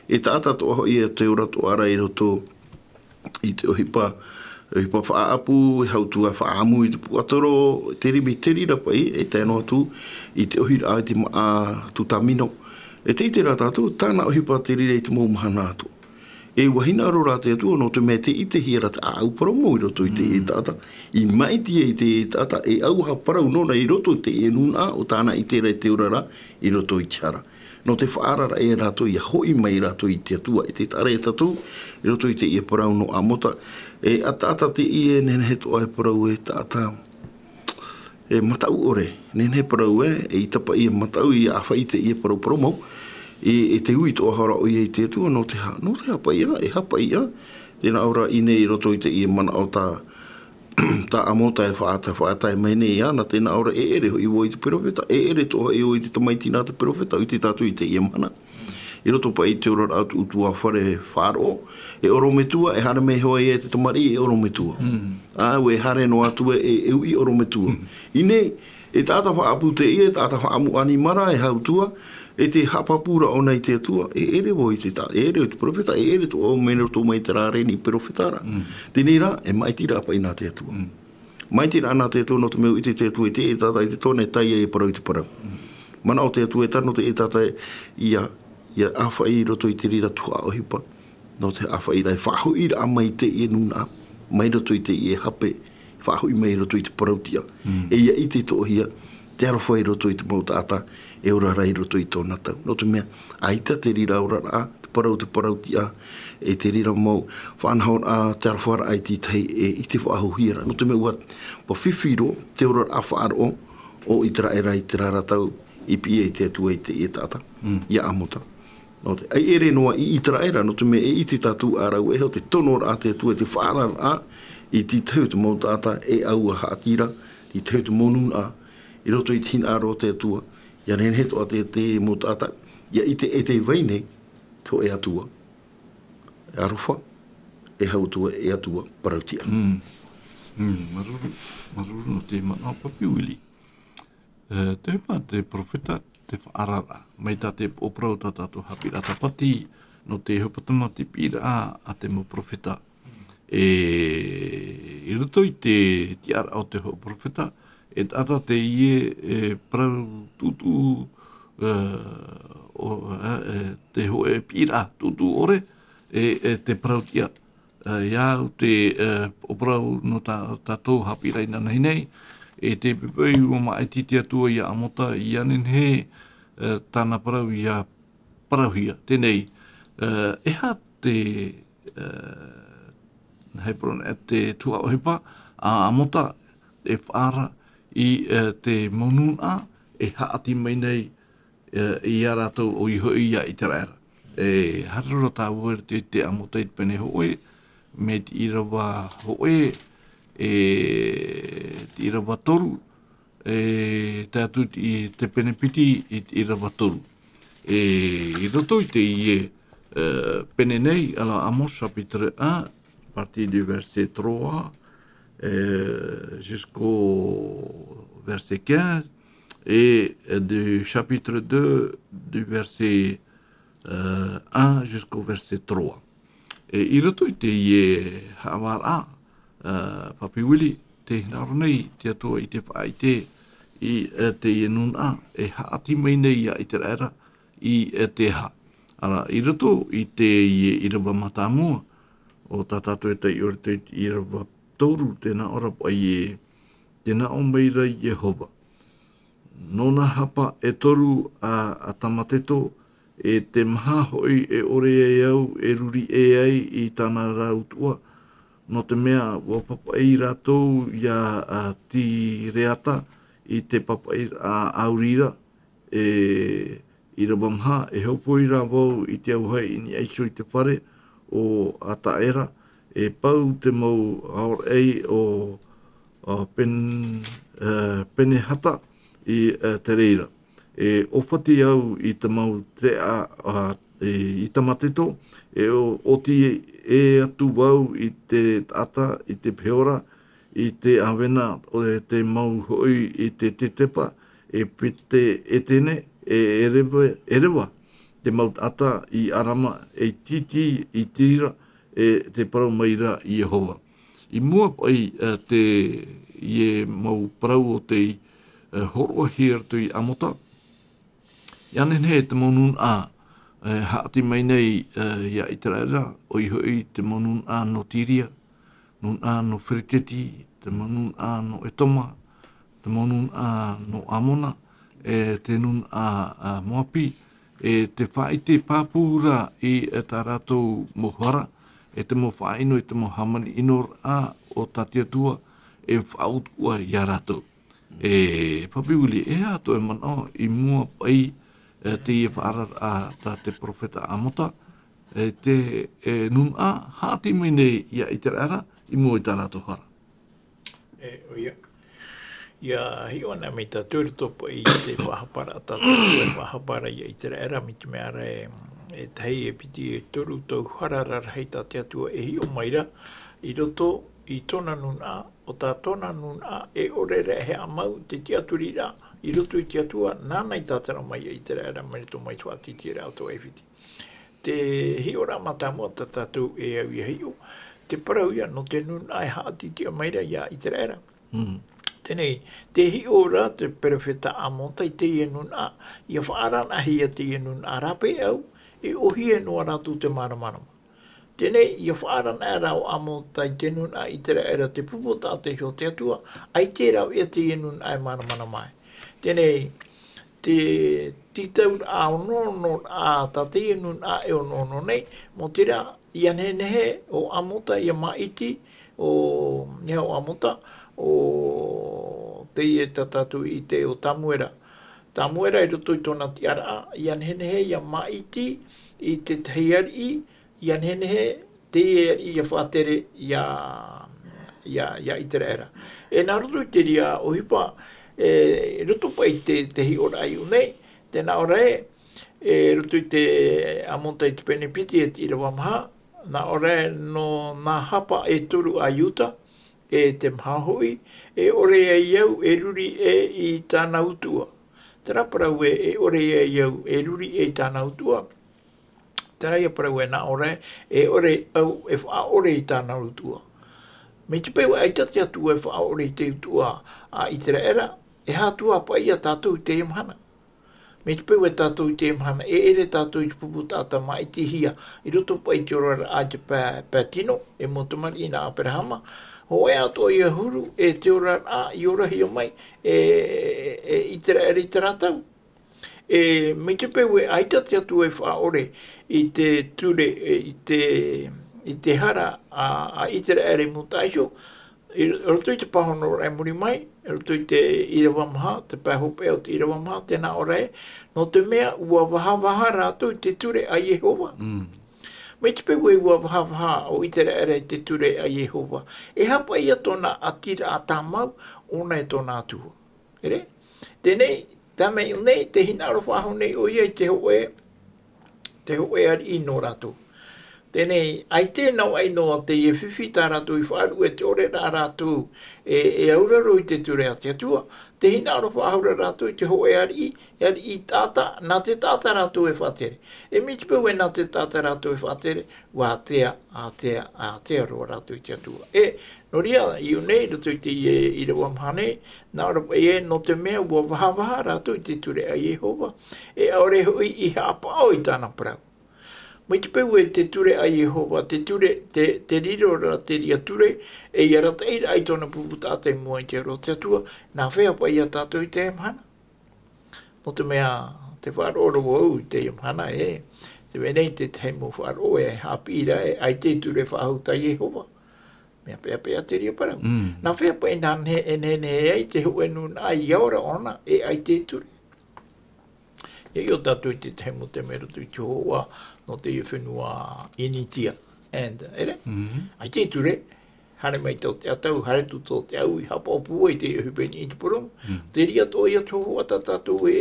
e taʻata toʻa hoʻi e te ora toʻa ra i roto i te ʻohipa, ʻohipa faʻaʻapu, e hautua faʻaʻamu i te puatoro, te rimi, te reira paʻi, e tae noa atu i te ʻohiraʻa i te māʻa tūtamino. E te ʻite rā tātou, tāna ʻohipa te reira i te mau mahana atoʻa. E ʻua hinaʻaro rā te Atua, nō te mea tē ʻitehia ra te ʻāʻau parau mau i roto i teie taʻata. I maʻiti ai teie taʻata, e ʻauaha parau nōna i roto i teie nūnaʻa, ʻo tāna ʻite ra i te ora ra, i roto i te hara. Nō te faʻaararaʻa ia rātou, ʻia hoʻi mai rātou i te Atua, e te taʻa ra ia tātou, i roto i teie parau nō Amota, e taʻata teie, e nehenehe toʻa e parau e taʻata, e mataʻu ʻore, nehenehe parau e, eʻita paʻi e mataʻu ʻia ʻāfaʻi i teie parau, parau mau, e, e te ui toʻa hoʻi ra ʻoia i te Atua, nō te ha-, nō te haʻapaʻo ia, e haʻapaʻo ia, tē nā ʻō ra i nei i roto i teie manaʻo tā, tā Amota e faʻata-, faʻatae mai nei iāna, tē nā ʻō ra e ʻere hoʻi vau i te perofeta, e ʻere toʻa hoʻi vau i te tamaiti nā te perofeta, ʻua ʻite tātou i teie mahana. I roto paʻi i te oraraʻa o te ʻutuāfare Faʻaroʻo, e ʻorometua, e haere mai hoʻi e te tamariʻi e ʻorometua. Ā, ʻua haere noa atu e, e, e uʻi ʻorometua. I nei, e taʻata faʻaʻapu teie, e taʻata faʻaʻamu ʻanimara, e hautua, e te haʻapāpūraʻa ʻōna i te Atua, e ʻere vau i te ta-, e ʻere i te perofeta, e ʻere toʻa vau mai roto mai terā reni perofeta ra. Teie rā, e maʻiti rā paʻi nā te Atua. Maʻiti rā nā te Atua, nō te mea ʻua ʻite te Atua i teie taʻata, i te tōna e tae ai e parau i te parau. Manaʻo te Atua e tano teie taʻata ʻia, ʻia ʻāfaʻi i roto i te reira tuhaʻa ʻohipa. Nō te ʻāfaʻiraʻa, e faʻahoʻiraʻa mai teie nūnaʻa, mai roto i teie hape, faʻahoʻi mai i roto i te parau tiʻa. E ʻia ʻite toʻohia, te aroha i roto i te mau taʻata, e ora ra i roto i tōna tau. Nō te mea, ʻaita te reira oraraʻa, te parau, te parau tiʻa, e te reira mau faʻanahoraʻa, te aroharaʻa i te tahi, e, i te faʻahouhia ra. Nō te mea ʻua, ʻua fifi roa, te oraraʻa faʻaroʻo, o Iteraera i terā ra tau, i piʻi ai te Atua i teie taʻata, ia Amota. Nō te, ʻaita e ʻere noa i Iteraera, nō te mea e ʻite tātou ā rāua e hau te tonoraʻa a te Atua, te faʻaararaʻa, i te tahi o te mau taʻata, e ʻaua haʻati ra, i te tahi o te mau nūnaʻa, i roto i te hinaʻaro o te Atua, ʻia nehenehe toʻa te, te mau taʻata, ʻia ʻite e te vai nei, tō e Atua, e aroha, e hautua, e Atua, parau tiʻa. Māuruuru, māuruuru nō te manaʻo Papiwili. E, te ʻohipa te perofeta, te faʻaararaʻa. Mai tā te ʻōpuaraʻa tā tātou haʻapiʻiraʻa tāpati, nō te ʻohipa tamati piʻiraʻa a te mau perofeta. E, i roto i te tiʻaraʻa o te hōʻē perofeta, e taʻata teie, e, parau tuʻutuʻu, e, o, e, e, te hōʻē piʻiraʻa tuʻutuʻu ʻore, e, e te parau tiʻa. E, ʻia au te, e, ʻōpuaraʻa nō tā, tātou haʻapiʻiraʻa inanahi nei, e te poʻipoʻi ʻua maʻiti te Atua ia Amota, ʻia nehenehe, e, tāna parau ʻia parauhia. Teie nei, e, e aha te, e, hei parau, e te tuhaʻa ʻohipa, a Amota, e faʻaara i, e, te mau nūnaʻa, e haʻati mai nei, e, ia rātou ʻoia hoʻi ia Iteraera. E, haere roa tāua i te, te Amota i te pene hōʻē, mai te ʻīrava hōʻē, e, te ʻīrava toru, e, tae atu i te pene piti i te ʻīrava toru. E, i roto i teie, e, pene nei, alors Amos chapitre un, à partir du verset trois, euh, jusqu'au verset quinze, et, euh, du chapitre deux, du verset, euh, un jusqu'au verset trois. E, i roto i teie haʻavāraʻa, euh, Papiwili, tē hinaʻaro nei te Atua i te faʻaʻite i, euh, teie nūnaʻa, e haʻati mai nei ia Iteraera, i, e te aha. Ara, i roto i teie ʻīrava mātāmua, ʻo tā tātou e taiʻo i te ʻīrava toru, tē nā ʻō ra paʻi ē, tē nā ʻō mai ra Iehova. Nō nā hapa e toru a, a Tamateto, e te maha hoʻi e ʻore ai au e ruri ʻē ai i tāna ra utuʻa, nō te mea ʻua papaʻi rātou ia, a, Tireata, i te papaʻi a aurira, e ʻīrava maha, e hopoi rā vau i te auahi i niʻa iho i te fare o Ataera, e pau te mau aoraʻi o, o Pen-, e, Penehata i, e, te reira. E ʻōfati au i te mau teʻa, a, i, i Tamateto, e o, oti e atu vau i te taʻata, i te peora, i te avena, o te mau hoʻi i te tetepa, e pete etene, e ereva, ereva, te mau taʻata i Arama, e titi i Tira, e te parau mai ra i Iehova. I mua paʻi, e, te, i e mau parau o te, e, horoʻahia atu i Amota, ia nehenehe te mau nūnaʻa, e, haʻati mai nei, e, ia Iteraera, ʻoia hoʻi te mau nūnaʻa nō Tiria, nūnaʻa nō Fereteti, te mau nūnaʻa nō Etoma, te mau nūnaʻa nō Amona, e te nūnaʻa, a, Moapi, e te faʻaʻite pāpū ra i, e, tā rātou mau hara, e te mau faʻaʻino, e te mau hāmani ʻino ra o tā te Atua, e faʻautuʻa ia rātou. E, Papi Willie, e aha tō ʻoe manaʻo i mua paʻi, e, teie faʻaararaʻa tā te perofeta Amota, e, te, e, nūnaʻa haʻati mai nei ia Iteraera i mua i tā rātou hara? E, ʻoia. Ia hiʻo ana mai tātou i roto paʻi i te faʻahaparaʻa tā te Atua e faʻahapa ra ia Iteraera, mai te mea ra e, e tahi, e piti, e toru tau hara rarahi tā te Atua e hiʻo mai ra i roto i tōna nūnaʻa, ʻo tā tōna nūnaʻa e ʻore ra e haʻamau te tiʻaturiraʻa i roto i te Atua, nāna i tātara mai ia Iteraera mai roto mai te faʻatītīraʻa o tō ʻAifiti. Te hiʻoraʻa mātāmua tā tātou e au ia hiʻo, te parau ia nō te nūnaʻa e haʻatiʻatiʻa mai ra ia Iteraera. Mm. Teie nei, te hiʻo ra te perofeta Amota i teie nūnaʻa, ia faʻaararaʻahia teie nūnaʻa rāpae au, e ʻōhie noa rātou te māramarama. Teie nei, ia faʻaararaʻa ra ʻo Amota i te nūnaʻa Iteraera, te pupu taʻata iho o te Atua, ʻaita rā ʻoia teie nūnaʻa e māramarama ai. Teie nei, te tītauraʻa onoonoraʻa tā teie nūnaʻa e onoono nei, mau terā, ia nehenehe ʻo Amota ia māʻiti, ʻo, nehenehe ʻo Amota, ʻo teie tā tātou i ʻite ʻo Tamuera. Tamuera i roto i tōna tiʻaraʻa, ia nehenehe ia māʻiti i te tahi ariʻi, ia nehenehe teie ariʻi ia faʻatere ia, ia, ia Iteraera. E nā roto i te reira ʻohipa, e, i roto paʻi te, te hiʻoraʻa i ʻō nei, tē nā ʻō ra ē, e, i roto i te Amota i te pene piti e te ʻīrava maha, nā ʻō ra ē, nō nā hapa e toru a Iuta, e te maha hoʻi, e ʻore ai au e ruri ʻē i tāna utuʻa. Terā parau ē, e ʻore ai au e ruri ʻē i tāna utuʻa. Terā ia parau ē nā ʻō ra ē, e ʻore au e faʻaʻore i tāna utuʻa. Mai te peu ē ʻaita te Atua e faʻaʻore i te utuʻa a Iteraera, e aha atu paʻi ia tātou i teie mahana? Mai te peu ē tātou i teie mahana, e ʻere tātou i te pupu taʻata māʻitihia, i roto paʻi i te oraraʻa i te pae, pae tino, e mau tamariʻi nā Aperahama, hōʻē atoʻa ia huru, e te oraraʻa i orahia mai, e, e Iteraera i terā tau. E, mai te peu ē ʻaita te Atua e faʻaʻore i te ture, e, i te, i te hara a, a Iteraera i Mutaʻaiho, i roto i te pāhonoraʻa i muri mai, i roto i te ʻīrava maha, te pae hopeʻa o te ʻīrava maha, tē nā ʻō ra ē, nō te mea ʻua vahavaha rātou i te ture a Iehova. Mm. Mai te peu ē ʻua vahavaha ʻo Iteraera i te ture a Iehova, e aha paʻi ia tōna ʻatiraʻa tāmau, ʻōna e tōna Atua. ʻEre? Teie nei, tae mai i ʻō nei, tē hinaʻaro faʻahou nei ʻoia i te hōʻē, te hōʻē ariʻi nō rātou. Teie nei, ʻaita e navaʻi noa teie fifi tā rātou i faʻaruʻe, tē ʻore ra rātou e, e auraro i te ture a te Atua, tē hinaʻaro faʻahou ra rātou i te hōʻē ariʻi, e ariʻi taʻata, nā te taʻata rātou e faʻatere. E mai te peu ē nā te taʻata rātou e faʻatere, ʻua ātea, ātea, ātea roa rātou i te Atua. E, nō reira, i ʻō nei, i roto i teie ʻīrava maha nei, nā ʻō ra paʻi ē, nō te mea ʻua vahavaha rātou i te ture a Iehova, e ʻaore hoʻi i haʻapaʻo i tāna parau. Mai te peu ē te ture a Iehova, te ture, te, te riro ra te reira ture, e ia arataʻi ra i tōna pupu taʻata i mua i te aro o te Atua, nā hea paʻi ia tātou i teie mahana? Nō te mea, tē faʻaroʻo ra vau i teie mahana ē, tē vai nei te tahi mau faʻaroʻo e haʻapiʻi ra ē, ʻaita e ture faʻahou tā Iehova. Mea peʻapeʻa te reira parau. Mm. Nā hea paʻi nā nehenehe ai te hōʻē nūnaʻa i ora ʻōna e ʻaita e ture. ʻIa ʻite tātou i te tahi mau taime i roto i te hōhoʻa nō te fenua Initia. And, ʻere? Mm. ʻAita e ture, haere mai tō te ʻatau, haere atu tō te ʻau, i haʻapaʻo pū ai te ʻohipa i niʻa i te purūmu. Mm. Te reira atoʻa ia te hōhoʻa tā tātou e,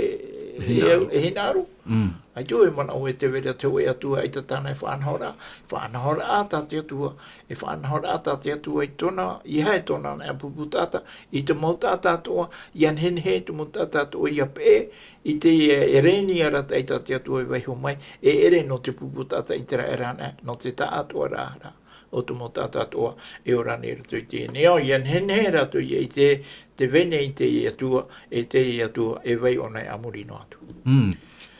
e hinaʻaro. E hinaʻaro. Mm. ʻAita e manaʻo e te vai ra te hōʻē Atua, ʻaita tāna e faʻanahoraʻa, faʻanahoraʻa tā te Atua, e faʻanahoraʻa tā te Atua i tōna, ʻeiaha e tōna anaʻe pupu taʻata, i te mau taʻata atoʻa, ʻia nehenehe te mau taʻata atoʻa ʻia peʻe, i te, e, e rēni arataʻi tā te Atua e vaiiho mai, e ʻere nō te pupu taʻata ʻĪteraʻera anaʻe, nō te taʻatoʻaraʻa o te mau taʻata atoʻa e ora nei i roto i teie nei ao, ʻia nehenehe rātou ʻia ʻite, te vai nei te Atua, e te Atua, e vai ʻōna i muri noa atu. Mm.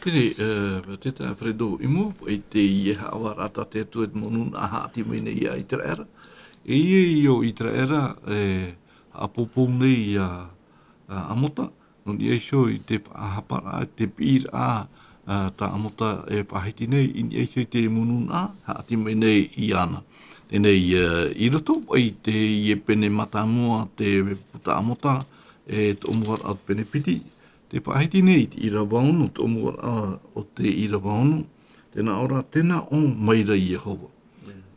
Tere, e, te taeaʻe Alfredo, i mua i teie haʻavāraʻa tā te Atua i te mau nūnaʻa haʻati mai nei ia ʻĪteraʻera. E ia i ʻo ʻĪteraʻera, e, haʻapōpou nei ia, a, Amota, nō niʻa iho i te faʻahaparaʻa, te piʻiraʻa, a, tā Amota e faʻahiti nei, i niʻa iho i te mau nūnaʻa, haʻati mai nei iāna. Teie nei, e, i roto i teie pene mātāmua, te puta Amota, e, toʻomuaraʻa o te pene piti, tē faʻahiti nei i te ʻīrava ono, toʻomuaraʻa o te ʻīrava ono, tē nā ʻō ra, tē nā ʻō mai ra Iehova.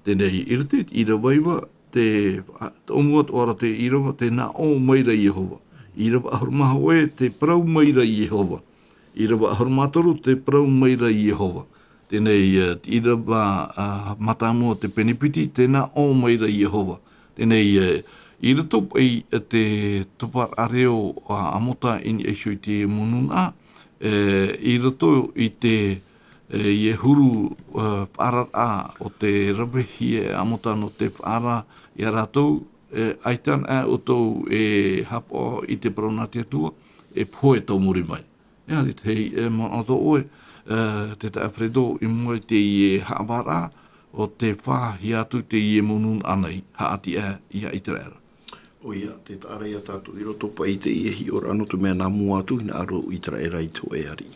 Teie nei, i roto i te ʻīrava iva, te, a, toʻomuaraʻa o te ʻīrava, tē nā ʻō mai ra Iehova. ʻĪrava ʻahuru mā hōʻē, tē parau mai ra Iehova. ʻĪrava ʻahuru mā toru, tē parau mai ra Iehova. Teie nei, e, te ʻīrava, a, mātāmua o te pene piti, tē nā ʻō mai ra Iehova. Teie nei, e, i roto i, e, te topa reo a Amota i niʻa iho i te mau nūnaʻa, e, i roto i te, e, i te huru, e, faʻaararaʻa o te ravehia e Amota nō te faʻaara ia rātou, e, ʻaita anaʻe ʻoutou e haʻapaʻo i te parau nā te Atua, e pohe tō muri mai. ʻEā, i te hei, e, manaʻo atoʻa ʻoe, e, te taeaʻe Alfredo, i mua i teie haʻavāraʻa, ʻo tē fāʻahia atu teie mau nūnaʻa nei, haʻati aʻe ia ʻĪteraʻera. ʻOia, tē taʻa ra ia tātou i roto paʻi i teie hiʻoraʻa nō te mea nā mua atu, hinaʻaro ʻĪteraʻera i te hōʻē ariʻi.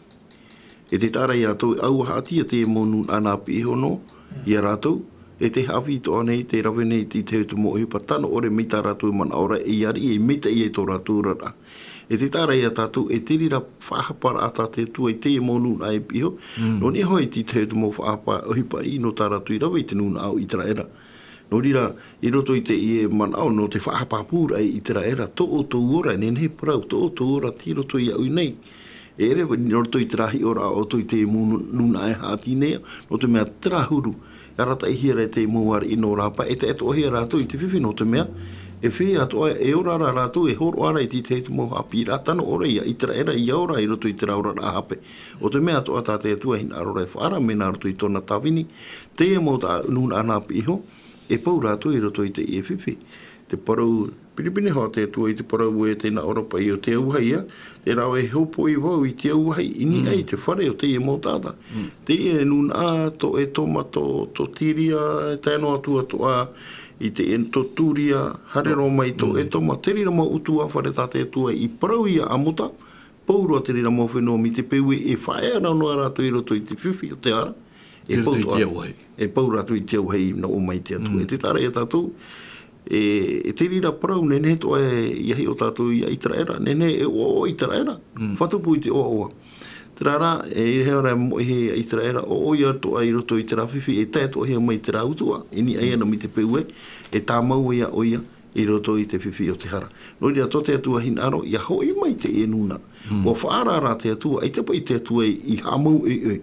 E tē taʻa ra ia tātou, ʻaua haʻati ia te mau nūnaʻa nā piʻi iho noa, ia rātou, e tē haʻavī atoʻa nei, tē rave nei i te tahi atu mau ʻohipa tano ʻore mai tā rātou manaʻo ra, e ariʻi, e maitaʻi ai tō rātou oraraʻa. E tē taʻa ra ia tātou, e te reira faʻahaparaʻa tā te Atua i teie mau nūnaʻa e piʻi iho, Mm. nō niʻa hoʻi i te tahi atu mau faʻahapa ʻohipa ʻino tā rātou i rave i te nūnaʻa o ʻĪteraʻera. Nō reira, i roto i teie manaʻo nō te faʻahapa pūraʻa i ʻĪteraʻera, tō ʻoutou ora, e nehenehe e parau, tō ʻoutou ora tei roto iāʻu nei. E ʻere, nō roto i terā hiʻoraʻa ʻoutou i te mau nū-, nūnaʻa e haʻati nei, nō te mea terā huru, e arataʻihia ra e te mau ariʻi nō rāpae, e tae atoʻahia rātou i te fifi nō te mea, e fifi atoʻa, e ora ra rātou, e hōroʻa ra i te tahi atu mau haʻapiʻiraʻa tano ʻore ia ʻĪteraʻera, ʻia ora i roto i terā oraraʻa hape. ʻO te mea atoʻa tā te Atua e hinaʻaro ra e faʻaara mai nā roto i tōna tāvini, teie mau tā nūnaʻa nā piʻi iho, e pau rātou i roto i teie fifi. Te parau, pinepine hoʻi te Atua i te parau ē tē nā ʻō ra paʻi ʻo te auahi ia, terā ē e hōpoi vau i te auahi i niʻa i Mm. te fare o teie mau taʻata. Mm. Teie nūnaʻa tō Etoma, tō, tō Tiria, e tae noa atu atoʻa i te, tō Turia, haere roa mai tō Mm. Etoma, te reira mau ʻutuāfare tā te Atua i parau ia Amota, pauroa te reira mau fenua mai te peu ē e faʻaea noa rātou i roto i te fifi o te ara. E I roto pau i te atoʻa, auahi. E pau rātou i te auahi nō ʻō mai te Atua. Mm. E tē taʻa ra ia tātou, e, e te reira parau, nehenehe atoʻa e, ʻia hiʻo tātou ia ʻĪteraʻera, nehenehe e ʻoaʻoa ʻĪteraʻera. Mm. Fatu pū i te ʻoaʻoa. Terā rā, e, i reira e moʻe ia ʻĪteraʻera, ʻoaʻoa ia atoʻa i roto i terā fifi, e tae atoʻahia mai terā ʻutuāfare, i niʻa iāna mai te peu ē, e tāmau ia ʻoia, i roto i te fifi o te hara. Nō reira, tō te Atua hinaʻaro, ʻia hoʻi mai teie nūnaʻa. Mm. ʻUa faʻaara rā te Atua, ʻaita paʻi te Atua i, i haʻamau ʻoiʻoi.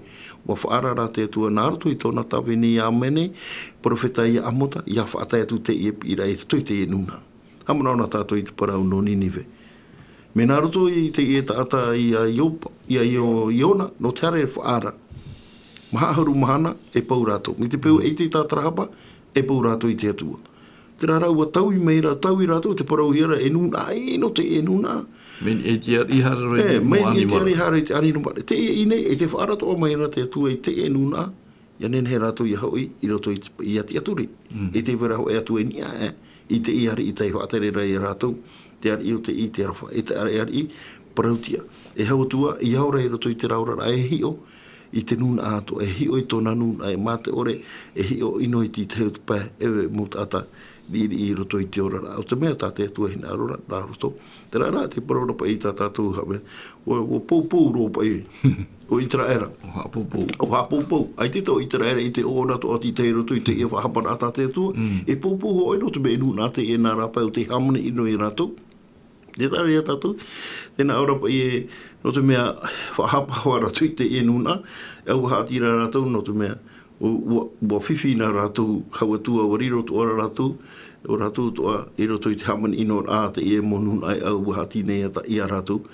ʻUa faʻaara rā te Atua, nā roto i tōna tāvini ia Amene, perofeta ia Amota, ʻia faʻatae atu teie piʻiraʻa i roto i teie nūnaʻa. Haʻamanaʻo na tātou i te parau nō Ninive. Mea nā roto i teie taʻata ia Iopa, ia Io-, Iona, nō te hara e faʻaara. Maha ʻahuru mahana, e pau rātou. Mai te peu ē ʻaita e tātarahapa, e pau rātou i te Atua. Terā rā, ʻua taui mai ra, taui rātou, tē parauhia ra, e nūnaʻa ʻino teie nūnaʻa. Mai niʻa i te ariʻi haere roa i te E, mau mai niʻa i te animare. ariʻi haere i te animare. Teie nei, e tē faʻaara atoʻa mai ra te Atua i teie nūnaʻa, ʻia nehenehe rātou ʻia hoʻi i roto i te, ia tiʻaturi. Mm. E tē vai ra hōʻē atu e niʻa aʻe i teie ariʻi tei faʻatere ra ia rātou, te ariʻi o te ʻĪteraʻa, e te ariʻi parauʻtiʻa. E hau atu ā, ʻia ora i roto i terā oraraʻa e hiʻo i te nūnaʻa atoʻa, e hiʻo i tōna nūnaʻa, e mā te ʻore, e hiʻo ʻino i te tahi atu pae, e mau taʻata, riʻiriʻi i roto i te oraraʻa. ʻO te mea tā te Atua e hinaʻaro ra nā roto. Terā rā te parau ra paʻi tā tātou haʻavē. ʻUa, ʻua poupou roa paʻi ʻo Iteraera. ʻO haʻapoupou. ʻO haʻapoupou. ʻAita atoʻa ʻo Iteraera i te ʻoaʻoa atoʻa i roto i teie faʻahaparaʻa tā te Atua. Mm. E poupou hoʻi nō te mea e nūnaʻa teie nā rāpae ʻo tē hāmani ʻino ia rātou. Tē taʻa ra ia tātou, tē nā ʻō ra paʻi ē, nō te mea faʻahapa hoʻi rātou i teie nūnaʻa, e ʻaita e haʻati ra rātou nō te mea, ʻua, ʻua, ʻua fifi nā rātou hau atua, ʻua riro atoʻa ra rātou, ʻo rātou atoʻa, i roto i te hāmani ʻino ra teie mau nūnaʻa e ʻaita e haʻati nei ia tā, ia rātou,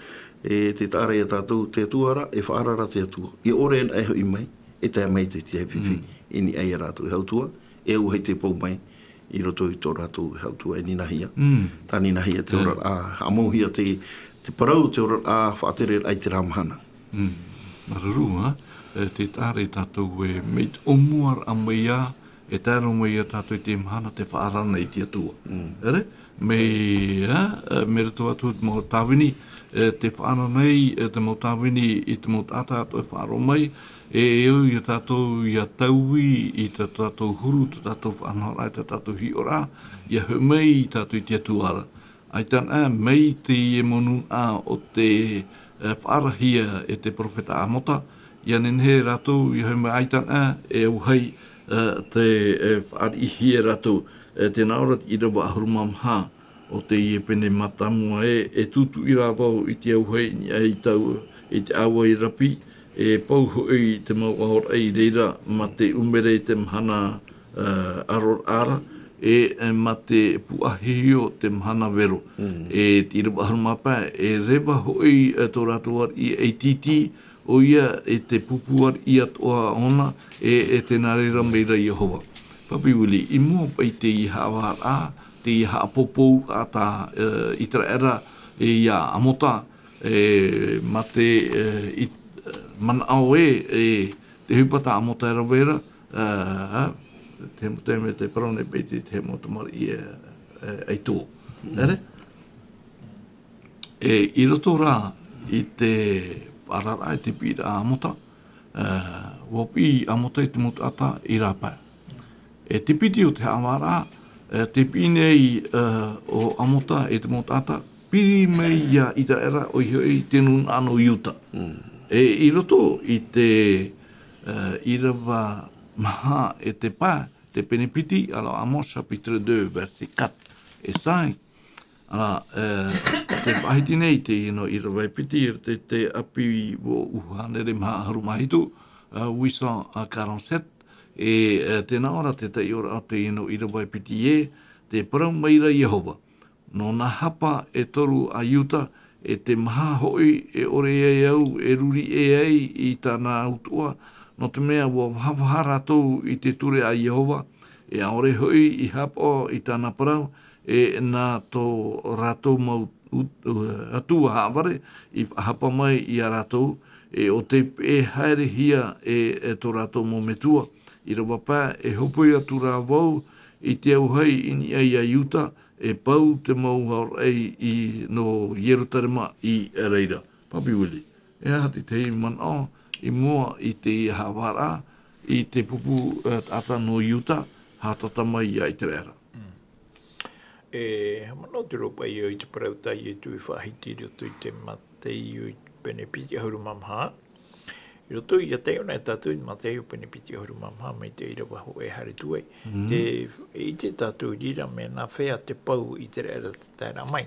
e tē taʻa ra ia tātou, te Atua ra, e faʻaara ra te Atua. ʻIa ʻore anaʻe hoʻi mai, e tae mai te, te fifi, Mm. i niʻa ia rātou e hau atua, e ʻaita e pau mai, i roto i tō rātou e hau atua e ninahia. Mm. Tā ninahia te E. oraraʻa, haʻamauhia te, te parau, te oraraʻa, faʻatereraʻa i terā mahana. Mm. Māuruuru, ā? E, tē taʻa ra ia tātou e, mai te ʻōmuaraʻa mai ā, e tae roa mai ia tātou i te mahana te faʻaara nei te Atua. Mm. ʻEre? Mai, ā, e, mai roto atoʻa te mau tāvini, e, te faʻaara nei, e, te mau tāvini i te mau taʻata atoʻa e faʻaroʻo mai, e, e au ia tātou ʻia taui i tā tātou huru, tā tātou faʻanahoraʻa, tā tātou hiʻoraʻa, ʻia hoʻi mai ia tātou i te Atua ra. ʻAita anaʻe, mai teie mau nūnaʻa ʻo tē, e, faʻaarahia e te perofeta Amota, ʻia nehenehe rātou ʻia hoʻi mai ʻaita anaʻe, e au hai, e, tē, e, faʻariʻihia e rātou, e, tē nā ʻō ra te ʻīrava ʻahuru mā maha, ʻo teie pene mātāmua ē, e tūtuʻi rā vau i te auahi i niʻa i tau, i te ʻāua i rapi, e pau hoʻi te mau ʻaoraʻi i reira, mā te ʻumere i te mahana, e, ʻaroraʻa ra, e, e mā te pūʻohio te mahana vero. Mm. E te ʻīrava ʻahuru mā pae, e reva hoʻi, e tō rātou ariʻi ʻaititi, ʻoia e te pupu ariʻi atoʻa ʻōna, e, e tē nā reira mai ra Iehova. Papi Willie, i mua paʻi i teie haʻavāraʻa, teie haʻapoupou a tā, e, Iteraera, e, ia Amota, e, mā te, e, i, manaʻo ē, e, te ʻohipa tā Amota e rave ra, e, te, te, te parau nei paʻi te, te mau tamariʻi, e, e, ʻaito. Mm. ʻEre? E, i roto rā i te faʻaararaʻa, i te piʻiraʻa a Amota, e, ʻua piʻi Amota i te mau taʻata i rāpae. E te piti o te haʻavāraʻa, e, te piʻi nei, e, o Amota i te mau taʻata, piri mai ia Iteraera ʻoia hoʻi te nūnaʻa nō Iuta. Mm. E, i roto i te, e, ʻīrava maha e te pae, te pene piti, alors Amos chapitre deux, verset quatre et cinq, ā, e, tē faʻahiti nei teie nō ʻīrava e piti, te, te ʻapi ʻua ʻuha hānere maha ʻahuru mā hitu, ā, huit cent quarante-sept, e, e, tē nā ʻō ra te taiʻoraʻa o teie nō ʻīrava e piti ē, tē parau mai ra Iehova. Nō nā hapa e toru a Iuta, e te maha hoʻi e ʻore ai au e ruri ʻē ai i tāna utuʻa, nō te mea ʻua vahavaha rātou i te ture a Iehova, e ʻaore hoʻi i haʻapaʻo i tāna parau, e nā tō rātou mau ut-, u-, atua haʻavare i faʻahapa mai ia rātou, e ʻo tē peʻe haerehia e, e tō rātou mau metua. ʻĪrava pae, e hōpoi atu rā vau i te auahi i niʻa ia Iuta, e pau te mau ʻaoraʻi i, nō Ierutarema i reira. Papi Willie, e aha te tahi manaʻo i mua i te haʻavāraʻa i te pupu, e, taʻata nō Iuta, haʻatata mai ia Iteraera? Mm. E, manaʻo te ropaʻi i te parau tā Ietu i faʻahiti i roto i te Mataio i te pene piti ʻahuru mā maha. I roto ia taiʻo na e tātou i te Mataio pene piti ʻahuru mā maha mai te ʻīrava hōʻē haere atu ai. Mm. Te, e ʻite tātou i reira mea nā hea te pau i te reira te taeraʻa mai.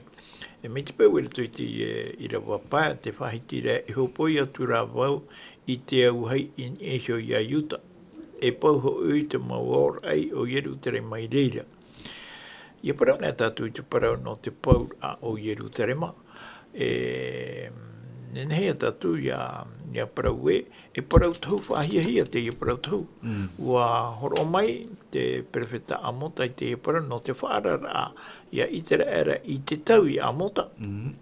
E mai te peu i roto i te, e, ʻīrava pae, te faʻahiti ra, e hōpoi atu rā vau i te auahi i niʻa iho ia Iuta. E pau hoʻi te mau ʻaoraʻi o Ierutarema i reira. ʻIa parau na tātou i te parau nō te pau a o Ierutarema. E, nehenehe ia tātou ʻia, ʻia parau ē, e parau tohu faʻahiahia teie parau tohu. Mm. ʻUa hōroʻa mai te perofeta Amota i teie parau nō te faʻaararaʻa ia Iteraera i te tau i Amota. Mm.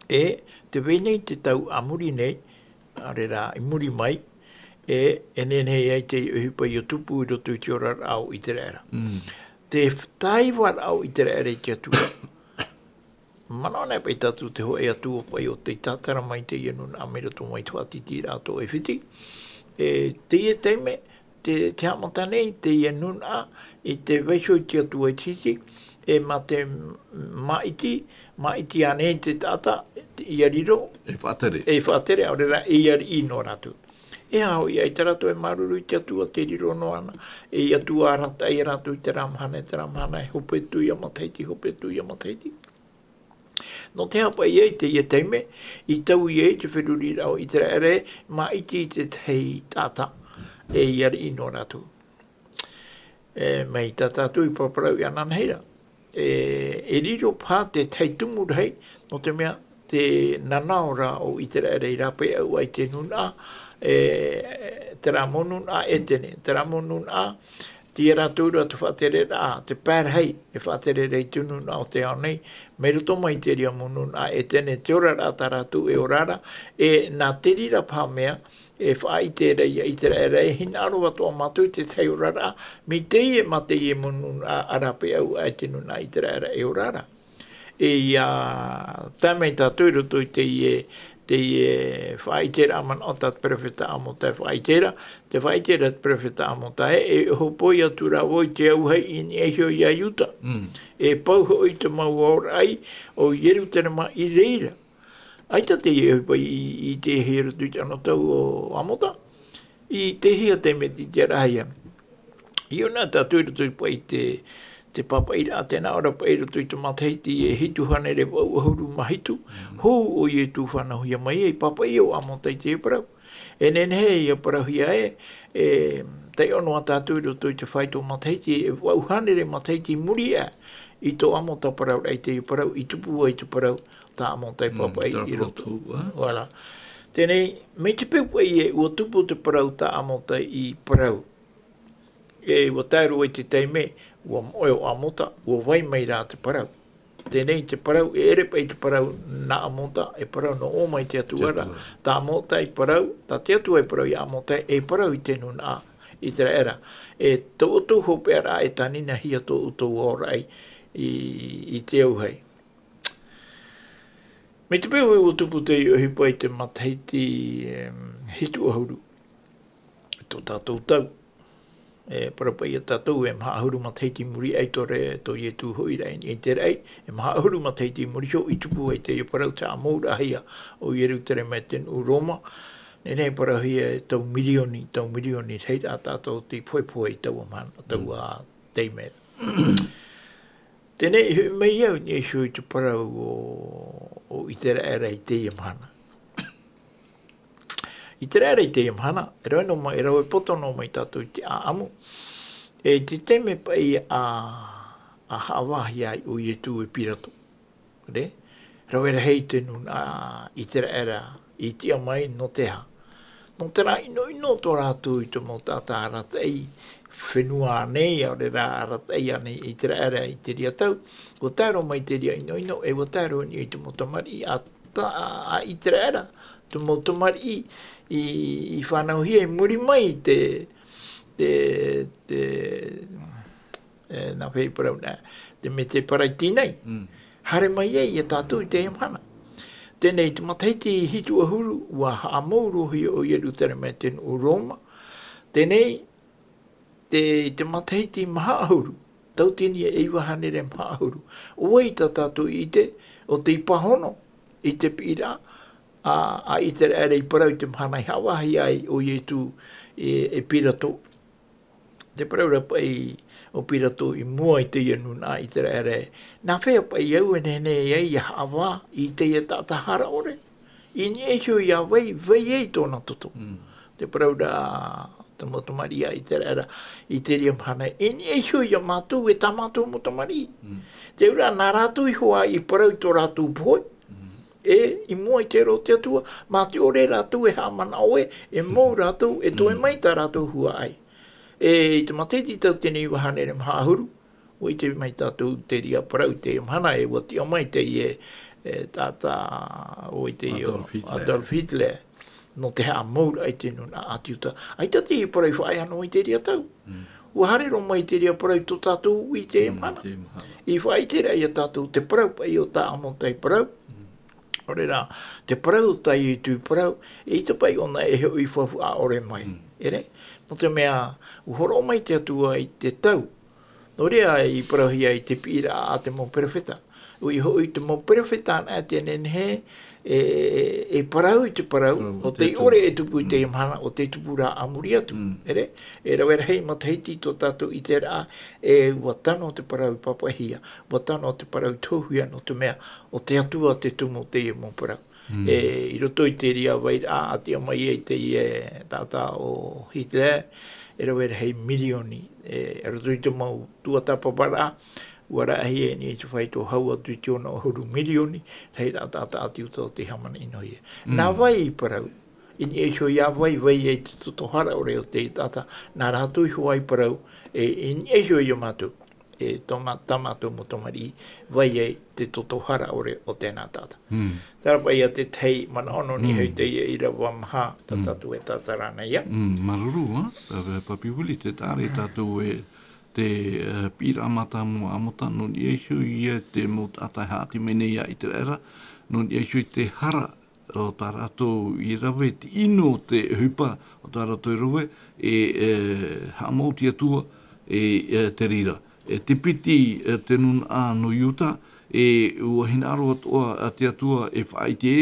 E tē vai nei te tau a muri nei, ʻaore rā, i muri mai, e, e nehenehe ai te ʻohipa ʻia tupu i roto i te oraraʻa o Iteraera. Mm. Te f-, tāivaraʻa o Iteraera i te Atua. Manaʻo na paʻi tātou te hōʻē Atua paʻi ʻo tē tātara mai teie nūnaʻa mai roto mai te faʻatītīraʻa tō ʻAifiti. E, teie taime, Te, te haʻamata nei teie nūnaʻa i te vaiiho i te Atua i te hiti, e mā te māʻiti, māʻiti ānei te taʻata ia riro, E faʻatere. e faʻatere, ʻaore rā, e ariʻi noa rātou. E aha hoʻi, ʻaita rātou e māuruuru i te Atua, tē riro noa na, e Atua arataʻi ia rātou i terā mahana, i terā mahana, e hope atu ia matahiti, hope atu ia matahiti. Nō te aha paʻi ē, i teie taime, i taui ai te feruriraʻa o ʻĪteraʻera, māʻiti i te tahi taʻata, e ariʻi noa rātou. E, mai tā tātou i paraparau i ananahi ra. E, e riro paha te tahi tumu rahi, nō te mea, te nanaʻo ra o ʻĪteraʻera i rāpae aʻe i te nūnaʻa, e, terā mau nūnaʻa Etene, terā mau nūnaʻa, tīaʻi rātou ra te faʻatereraʻa, te pae rahi, e faʻatere ra i te nūnaʻa o te ao nei, mai roto mai i te reira mau nūnaʻa Etene, te oraraʻa tā rātou e ora ra, e, nā te reira paha mea, e faʻaʻite ra ia ʻĪteraʻera, e hinaʻaro atoʻa mātou i te tahi oraraʻa, mai teie, mā teie mau nūnaʻa, ʻa rāpae aʻe i te nūnaʻa ʻĪteraʻera e ora ra. E ia tae mai tātou i roto i teie, teie faʻaʻiteraʻa manaʻo tā te perofeta Āmota e faʻaʻite ra, tē faʻaʻite ra te perofeta Āmota ē, e hōpoi atu ra vau i te auahi i niʻa iho ia Iuta. Mm. E pau hoʻi te mau aoraʻi o Ierutarema i reira. ʻAita teie ʻohipa i, i te hia roto i te anotau o Āmota. I te hia te mea i te rahi ana. I ʻō na tātou i roto i paʻi te, te pāpaʻiraʻa, tē nā ʻō ra paʻi i roto i te matahiti e hitu hānere vaʻu ʻahuru mā hitu, hou ʻo Ietu fānauhia mai ai, pāpaʻi ʻo Āmota i te parau. E nehenehe ia parauhia ē, e taiʻo noa tātou i roto i te fāito matahiti, e vaʻu hānere matahiti i muri aʻe i tō Āmota parauraʻa i te parau, i tupu ai te parau tā Āmota i Mm, pāpaʻi tā i roto. Parau tū, ā? Voilà. Teie, mai te peu paʻi ē, ʻua tupu te parau tā Āmota i parau. E, ʻua tae roa i te taime, ʻua moʻe ʻo Āmota, ʻua vai mai rā te parau. Teie, te parau, e ʻere paʻi te parau nā Āmota, e parau nō ʻō mai te Atua ra. Te Atua. Tā Āmota i parau, tā te Atua i parau ia Āmota, e parau i te nūnaʻa ʻĪteraʻera. E tō ʻoutou hopeʻaraʻa e tāninahia tō ʻoutou aoraʻi i, i te auahi. Mai te peu ē ʻua tupu teie ʻohipa i te matahiti, em, hitu ʻahuru. Tō tātou tau. E parau paʻi ia tātou e maha ʻahuru matahiti i muri aʻe i tō re-, tō Ietu hoʻiraʻa i niʻa i te raʻi, e maha ʻahuru matahiti i muri iho i tupu ai teie parau te haʻamouraʻahia o Ierutarema e te nuʻu Roma. Nehenehe e parauhia e tau mirioni, tau mirioni, teie rā tātou tei pohepohe i taua mahana, taua Mm. taime ra. Teie, i hoʻi mai au i niʻa iho i te parau o, o ʻĪteraʻera i teie mahana. ʻĪteraʻera i teie mahana, e rave noa mai, e rave poto noa mai tātou i te ʻāʻamu. E te taime paʻi ā, ā haʻavāhia ai ʻo Ietu e Pirato. Re? Rave rahi te nūnaʻa ʻĪteraʻera i tiʻa mai nō te aha. Nō terā ʻinoʻino tō rātou i te mau taʻata arataʻi fenua nei, ʻaore rā arataʻi ānei ʻĪteraʻera i te reira tau. ʻUa tae roa mai te reira ʻinoʻino, e ʻua tae roa i niʻa i te mau tamariʻi a ta-, a, a ʻĪteraʻera, te mau tamariʻi i, i fānauhia i muri mai i te, te, te, e, nā fea i parau na, te mea tē paraiti nei. Mm. Haere mai ai ia tātou i teie mahana. Teie, te matahiti hitu ʻahuru, ʻua haʻamou roa hia ʻo Ierutarema e te nuʻu Roma. Teie, te, te matahiti maha ʻahuru, tauatini e iva hānere maha ʻahuru. ʻO vai tā tātou i ʻite, ʻo tei pāhono i te piʻiraʻa, a, a ʻĪteraʻera i parau i te mahana i haʻavāhia ai ʻo Ietu e, e Pirato. Te parau ra paʻi ʻo Pirato i mua i teie nūnaʻa ʻĪteraʻera ē, nā fea paʻi au e nehenehe ai ia haʻavā i teie taʻata hara ʻore? I niʻa iho ia vai, vai ai tōna toto. Mm. Te parau ra te mau tamariʻi a ʻĪteraʻera i te reira mahana, i niʻa iho ia mātou e tā mātou mau tamariʻi. Mm. Te reira, nā rātou iho ā i parau i tō rātou pohe. Mm. E, i mua i te roa o te Atua, mā te ʻore rātou e haʻamanaʻo ē, e mou rātou, e toe Mm. mai tā rātou huaʻai. E, i te matahiti tauatini e iva hānere maha ʻahuru, ʻua ʻite mai tātou te reira parau i teie mahana, e ʻua tiʻa mai teie, e, taʻata, ʻo ʻite ʻo Adolf Hitler. Adolf Hitler, nō te haʻamouraʻa i te nūnaʻa ʻĀti Iuta. ʻAita teie parau i faʻaea noa i te reira tau. Mm. ʻUa haere roa mai te reira parau i tō tātou i teie Mm, mahana. teie mahana. I faʻaʻiteraʻa ia tātou te parau paʻi o tā Āmota i parau. Mm. ʻAore rā, te parau o tā Ietu i parau, eʻita paʻi ʻōna e hoʻi i faufaʻa ʻore mai. Mm. ʻere? Nō te mea, ʻua hōroʻa mai te Atua i te tau. Nō reira i parauhia i te piʻiraʻa a te mau perofeta. ʻUa hoʻi te mau perofeta anaʻe tē nehenehe e, e parau i te parau, ʻo tei ʻore e tupu i teie mahana, ʻo tei tupu rā a muri atu. ʻEre? E rave rahi matahiti tō tātou ʻiteraʻa, e ʻua tano te parau i pāpaʻihia, ʻua tano te parau i tohuhia nō te mea, ʻo te Atua te tumu o teie mau parau. E, i roto i te reira vairaʻa, a tiʻa mai ai teie taʻata ʻo Hitler, e rave rahi mirioni, e, i roto i te mau tuatāpaparaʻa, ʻua rahi e ni te fai tō hau atu i te ono ʻahuru mirioni, rahi rā taʻata ʻati Iuta tei hāmani noa hia. Nā vai i parau, i niʻa iho ia vai, vai ai te toto hara ʻore o te taʻata, nā rātou iho ā i parau, e, i niʻa iho ia mātou. E tō mā-, tā mātou mau tamariʻi, vai ai te toto hara ʻore o tēnā taʻata. Terā paʻi ia te tahi manaʻo nō niʻa iho i teie ʻīrava maha, tā tātou e tātara ana ia. Māuruuru, ā, e, Papi Willie, tē taʻa ra tātou e te, e, piʻiraʻa mātāmua a Amota, nō niʻa iho ia te mau taʻata e haʻati mai nei ia ʻĪteraʻera, nō niʻa iho i te hara o tā rātou i rave, te ʻino o te ʻohipa o tā rātou i rave, e, e, haʻamau te Atua, e, e, te reira. E te piti, e, te nūnaʻa nō Iuta, e, ʻua hinaʻaro atoʻa, a, te Atua e faʻaʻite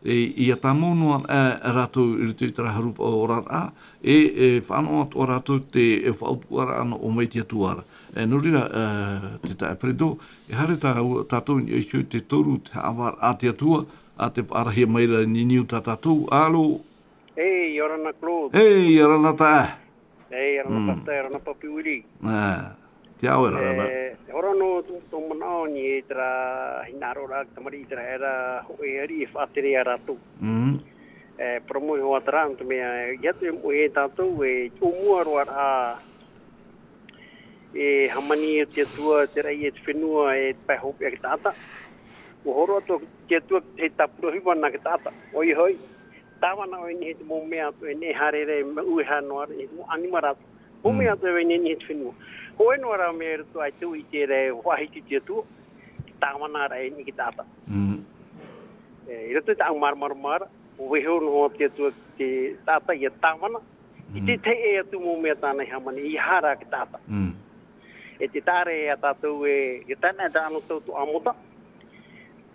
ē, e, ʻia tāmau noa, e, rātou i roto i terā haru faʻaoraraʻa, e, e, faʻanaho atoʻa rātou te, e, faʻautuʻaraʻa nō ʻō mai te Atua ra. E, nō reira, e, te taeaʻe Fredo, e haere tā, tātou i niʻa iho i te toru, te haʻavāraʻa a te Atua, a tē faʻaarahia mai ra nei niʻa iā tātou. Alo? Ei, ʻia ora na Claude. Ei, ʻia ora na taeaʻe. Ei, ʻia ora na Pastor, ʻia ora na Papi Willie. Ā, te ao e rave. E, hōroʻa noa tō, tō manaʻo nei i terā hinaʻaroraʻa tamariʻi ʻĪteraʻera hōʻē ariʻi e faʻatere ia rātou. E, parau mau iho ā terā, nō te mea, ʻeiaha atu e moʻe tātou, e, ʻōmua roa rā, e hāmani te Atua, te raʻi e te fenua, e te pae hopeʻa e te taʻata. ʻUa hōroʻa atoʻa te Atua, te tāpura ʻohipa nā te taʻata. ʻOia hoʻi, tāvana ʻoe i niʻa i te mau mea atoʻa e neʻe haere ra, e mau ʻueha noa ra, e mau ʻanimara atoʻa. Mau mea atoʻa e vai nei i niʻa i te fenua. Hōʻē noa rā mea i roto i te ʻite ra e faʻahiti te Atua, te tāvana ra e niʻa i te taʻata. E, i roto i tāʻu māramarama ra, ʻua vaiiho noa te Atua te taʻata ʻia tāvana, i te tahi ʻē atu mau mea tāna i hāmani, ʻeiaha rā te taʻata. E tē taʻa ra ia tātou e, e tae noa i terā anotau tō Amota.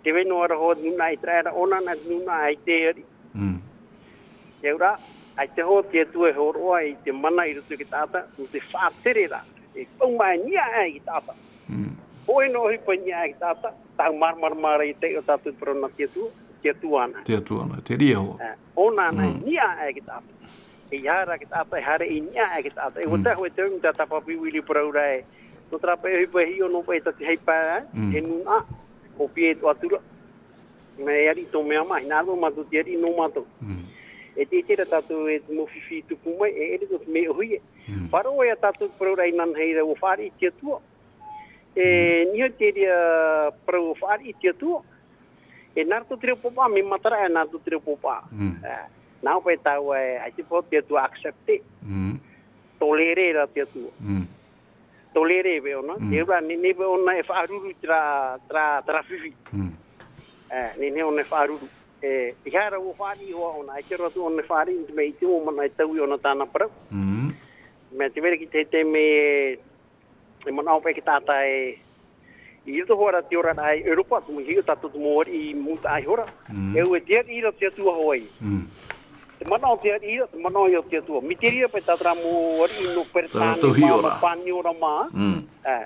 Tē vai noa ra hoʻi te nūnaʻa ʻĪteraʻera, ʻōna na te nūnaʻa ʻaita e ariʻi. Te auraʻa, ʻaita hoʻi te Atua e hōroʻa i te mana i roto i te taʻata, nō te faʻatereraʻa. E pau mai niʻa aʻe i te taʻata. Hōʻē noa ʻohipa niʻa aʻe i te taʻata, tāʻu māramarama ra i te, ʻo tātou parau nā te Atua, te Atua anaʻe. Te Atua anaʻe, te reira hoʻi. Ā, ʻōna anaʻe, niʻa aʻe i te taʻata. ʻEiaha rā te taʻata e haere i niʻa aʻe i te taʻata. E ʻua tae hoʻi te ʻoe, mai tā Papi Willie parau ra ē. Nō terā paʻi ʻohipa e hiʻo noa paʻi tā te haipa, e nūnaʻa, ʻua pīhaʻi atoʻa atu ra. Mea e ariʻi tō mea mā, hinaʻaro mātou te ariʻi nō mātou. E te, ʻite ra tātou e te mau fifi i tupu mai, e ʻere tō te mea ʻōhie. Parau ia tātou parau ra inanahi ra ʻua fāriʻi te Atua. E, niʻa i te reira parau ʻua fāriʻi te Atua. E nā roto te reo pāpā, mea matara e nā roto te reo pāpā. E, nā ʻō paʻi tāua e, ʻaita paʻi te Atua accepte. Tō rere rā te Atua. Tō rere paʻi ʻōna, te auraʻa, nehenehe paʻi ʻōna e faʻaruru terā, terā, terā fifi. E, nehenehe ʻōna e faʻaruru. E, ʻeiaha rā ʻua fāriʻi hoʻi ʻōna, ʻaita roa atu ʻōna e fāriʻi, nō te mea ʻite mau manaʻo e taui ʻōna tāna parau. Mea tē vai ra ki te, te mea e, e manaʻo paʻi te taʻata e, i roto hoʻi ra te oraraʻa i ʻEuropa, te mau hiʻo tātou te mau ariʻi mūtaʻa iho ra. E ʻua, te ariʻi ra te Atua hoʻi. Te manaʻo te ariʻi ra, te manaʻo ia o te Atua. Mai te reira paʻi tā terā mau ariʻi nō Peretāne mā, nō Pāniora mā. E,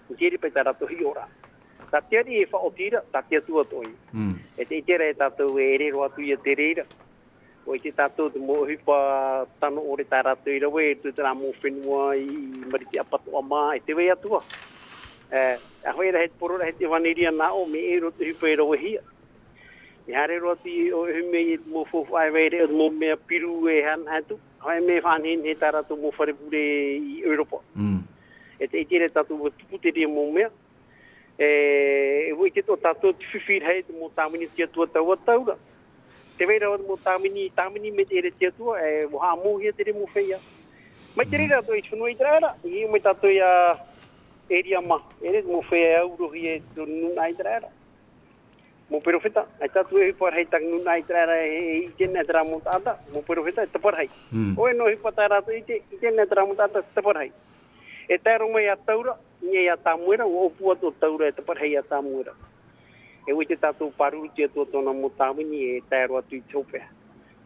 mai te reira paʻi tā rātou hiʻoraʻa. Tā te ariʻi e faʻaoti ra, tā te Atua atoʻa ïa. E te, ʻite ra e tātou e ʻere roa atu ïa te reira. ʻUa ʻite tātou te mau ʻohipa tano ʻore tā rātou i rave, i roto i terā mau fenua i Marite ʻApatoʻa mā, e tē vai atu ā. E, ʻa hoʻi ra he poro ra, he te ʻevaneria nā ʻō, mea ʻē roa te ʻohipa e ravehia. E haere roa atu i ʻō, e ʻohi mai i te mau faufaʻa e vai ra, te mau mea piru e hana atu. ʻA hoʻi mea faʻanehenehe tā rātou mau fare pure i ʻEuropa. E te, ʻite ra tātou ʻua tupu te reira mau mea. E, e ʻua ʻite atoʻa tātou te fifi rahi te mau tāvini o te Atua taua tau ra. Tē vai ra te mau tāvini, tāvini mai te ʻere o te Atua, e, ʻua haʻamauhia te reira mau feiā. Mai te reira atoʻa i te fenua ʻĪteraʻera, i hiʻo mai tātou ia Eria mā, ʻere te mau feiā e au roa hia i te nūnaʻa ʻĪteraʻera. Mau perofeta, ʻaita tātou e ʻohipa rahi i te nūnaʻa ʻĪteraʻera e, e ʻite nei terā mau taʻata, mau perofeta, e taparahi. Mm. ʻOia noa e ʻohipa tā rātou e ʻite, ʻite nei terā mau taʻata, taparahi. E tae roa mai iā Taura, i niʻa iā Tamuera, ʻua ʻōpū atu ʻo Taura e taparahi iā Tamuera. E ʻua ʻite tātou pāruru te Atua tōna mau tāvini e tae roa atu i te hopeʻa.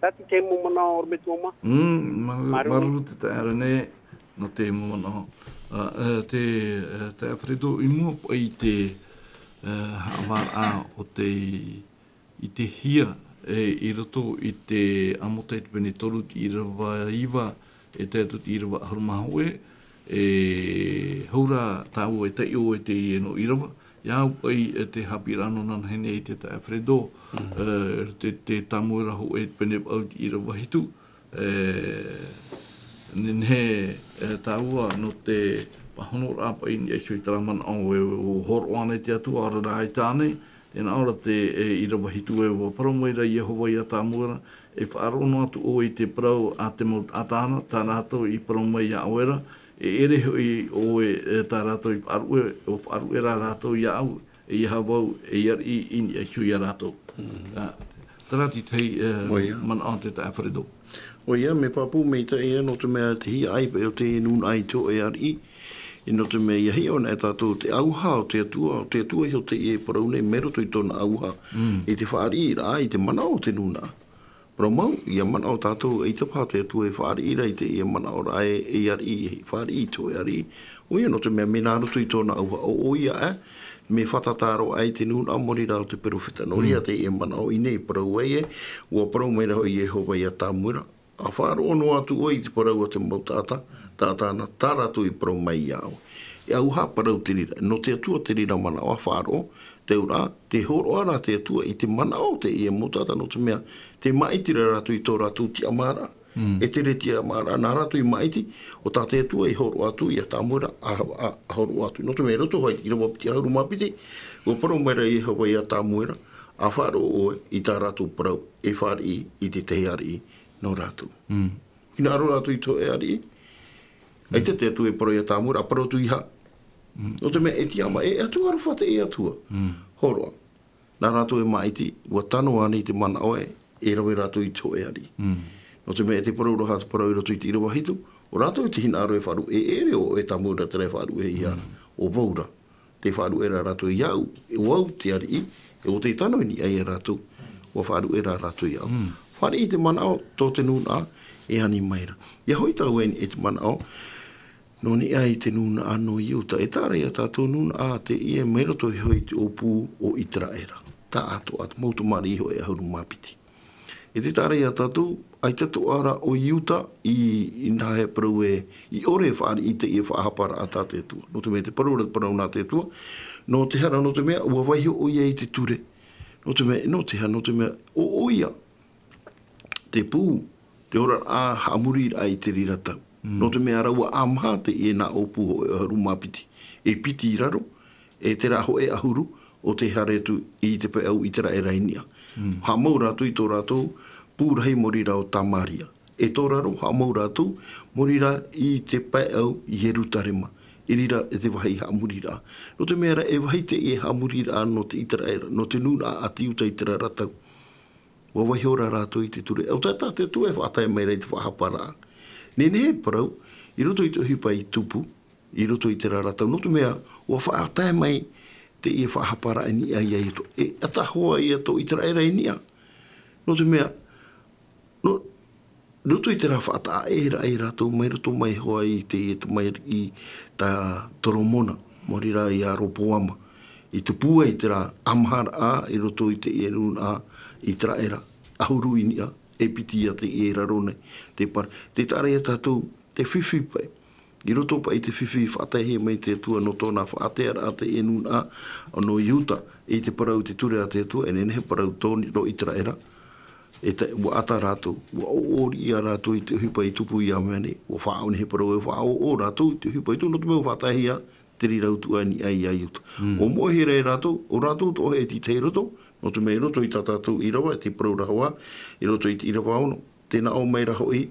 Tātou te mau manaʻo ʻorometua mā. Mm, māru-, Māuru. Māuru te taeaʻe nei, nō te mau manaʻo. Ā, ā, te, ā, taeaʻe Alfredo, i mua paʻi i te, ā, haʻavāraʻa o te, i te hia, e, i roto i te Amota i te pene toru te ʻīrava iva, e tae atu te ʻīrava ʻahuru mā hōʻē, e hou rā tāua e taiʻo i teie nō ʻīrava, ʻia au paʻi, e te haʻapiʻiraʻa nō nā hine i te taeaʻe Alfredo, Mm. e, te, te Tamuera hōʻē te pene vaʻu te ʻīrava hitu, e, nehenehe, e, tāua nō te pāhonoraʻa paʻi i niʻa iho i terā manaʻo e, ʻua hōroʻa nei te Atua, ʻaore rā ʻaita ānei, tēnā ʻo rā te, e, ʻīrava hitu e, ʻua parau mai ra Iehova iā Tamuera, e faʻaroʻo noa atu ʻoe i te parau a te mau taʻata na, tā rātou i parau mai iā ʻoe ra, e ʻere hoʻi ʻoe, e, tā rātou i faʻaruʻe, ʻua faʻaruʻe rā rātou iāʻu, e ʻeiaha vau ei ariʻi i niʻa iho iā rātou. Mm. Ā, terā te tahi, e, ʻOia. manaʻo a te taeaʻe Alfredo. ʻOia, mea pāpū maitaʻi ïa, nō te mea te hiaʻai paʻi o te nūnaʻa i te hōʻē ariʻi, e nō te mea ʻia hiʻo ana e tātou te ʻauha o te Atua, o te Atua iho teie e parau nei, mai roto i tōna ʻauha, Mm. i te fāriʻiraʻa i te manaʻo o te nūnaʻa. Parau mau, ʻia manaʻo tātou, ʻeita paha te Atua e fāriʻi ra i teie manaʻoraʻa e, ei ariʻi, fāriʻi i te hōʻē ariʻi. ʻOia, nō te mea, mea nā roto i tōna ʻauha, ʻo, ʻoia, e, mea fātata roa aʻe i te nūnaʻa, maori rā ʻo te perofeta. Nō reira Mm. teie manaʻo i ʻō nei, parau ai ē, ʻua parau mai ra hoʻi Iehova iā Tamuera, ʻa faʻaroʻo noa atu ʻoe i te parau a te mau taʻata, taʻata na, tā rātou i parau mai iāʻu. E ʻauha parau te reira, nō te Atua te reira manaʻo, ʻa faʻaroʻo, te auraʻa, tē hōroʻa ra te Atua i te manaʻo o teie mau taʻata, nō te mea, tē māʻiti ra rātou i tō rātou tiʻamāraʻa. Mm. E tere tiʻamāraʻa, nā rātou i māʻiti, ʻo tā te Atua i hōroʻa atu iā Tamuera, ʻa, ʻa, ʻa hōroʻa atu. Nō te mea, i roto hoʻi i te ʻīrava piti ʻahuru mā piti, ʻua parau mai ra Iehova iā Tamuera, ʻa faʻaroʻo ʻoe i tā rātou parau, e fāriʻi i te tahi ariʻi nō rātou. Mm. Hinaʻaro rātou i te hōʻē ariʻi. ʻAita te Atua e parau iā Tamuera, ʻa parau atu i hā. Mm. Nō te mea e tiʻamā, e, e Atua aroha teie Atua. Mm. Hōroʻa. Nā rātou e māʻiti, ʻua tano ānei te manaʻo e, e rave rātou i te hōʻē ariʻi. Mm. Nō te mea e te parau ra atu parau i roto i te ʻīrava hitu, ʻo rātou te hinaʻaro e faʻaruʻe, e ʻere ʻo, e Tamuera terā e faʻaruʻe iāna, Mm. ʻo vau ra. Tē faʻaruʻe ra rātou iāʻu, e ʻo au te ariʻi, e ʻo tē tano i niʻa ia rātou, ʻua faʻaruʻe ra rātou iāʻu. Mm. Fāriʻi i te manaʻo, tō te nūnaʻa, e ani mai ra. ʻIa hoʻi tāua i niʻa i te manaʻo, nō niʻa i te nūnaʻa nō Iuta, e taʻa ra ia tātou nūnaʻa teie mai roto iho i te ʻōpū o ʻĪteraʻera. Taʻatoʻa, mau tamariʻi hōʻē ʻahuru mā piti. E te taʻa ra ia tātou, ʻaita atoʻa ra ʻo Iuta i, i nā hea parau ē, i ʻore e fāriʻi i teie faʻahaparaʻa tā te Atua. Nō te mea te parau ra, te parau nā te Atua, nō te hara, nō te mea, ʻua vaiho ʻoia i te ture. Nō te mea, nō te hara, nō te mea, ʻo, ʻoia, te pū, te oraraʻa haʻamoriraʻa i te reira tau. Mm. Nō te mea rā ʻua ʻāmaha teie nā ʻōpū hōʻē ʻahuru mā piti. E piti i raro, e terā hōʻē ʻahuru, ʻo tē haere atu i te pae ʻau ʻĪteraʻera i niʻa. Mm. Haʻamau rātou i tō rātou pū rahi maori rā ʻo Tamaria. E tō raro, haʻamau rātou maori rā i te pae ʻau Ierutarema. I reira e te vāhi haʻamoriraʻa. Nō te mea rā, e vāhi teie haʻamoriraʻa nō te ʻĪteraʻera, nō te nūnaʻa a te Iuta i terā ra tau. ʻUa vaiho ra rātou i te ture. ʻAita tā te Atua e faʻatae mai ra i te faʻahaparaʻa. Nehenehe e parau, i roto i te ʻohipa i tupu, i roto i terā ra tau. Nō te mea, ʻua faʻatae mai teie faʻahaparaʻa i niʻa ia Iuta. E ʻata hoʻi ia tō ʻĪteraʻera i niʻa. Nō te mea, nō, roto i terā faʻataʻa ʻē ra ia rātou mai roto mai hoʻi i teie tamariʻi tā Toromona, maori rā ia Ropoama. I tupu ai terā ʻāmaharaʻa i roto i teie nūnaʻa ʻĪteraʻera, ʻahuru i niʻa, e piti ia teie i raro nei, te par-, te taʻa ra ia tātou, te fifi paʻi. I roto paʻi i te fifi faʻataehia mai te Atua nō tōna faʻatearaʻa teie nūnaʻa nō Iuta, i te parau i te ture a te Atua, e nehenehe parau tō ni-, nō ʻĪteraʻera, e te, ʻua ʻata rātou, ʻua ʻoʻori ia rātou i te ʻohipa i tupu ia mea nei, ʻua faʻaʻau nehenehe parau e faʻaʻoʻo rātou i te ʻohipa i tupu, nō te mea ʻua faʻataehia te reira utuʻa i niʻa ia Iuta. Mm. ʻUa moʻehia ra ia rātou, ʻo rātou atoʻa e tītau i roto, nō te mea i roto i tā tātou ʻīrava, te parau ra hoʻi, i roto i te ʻīrava ono. Tē nā ʻō mai ra hoʻi,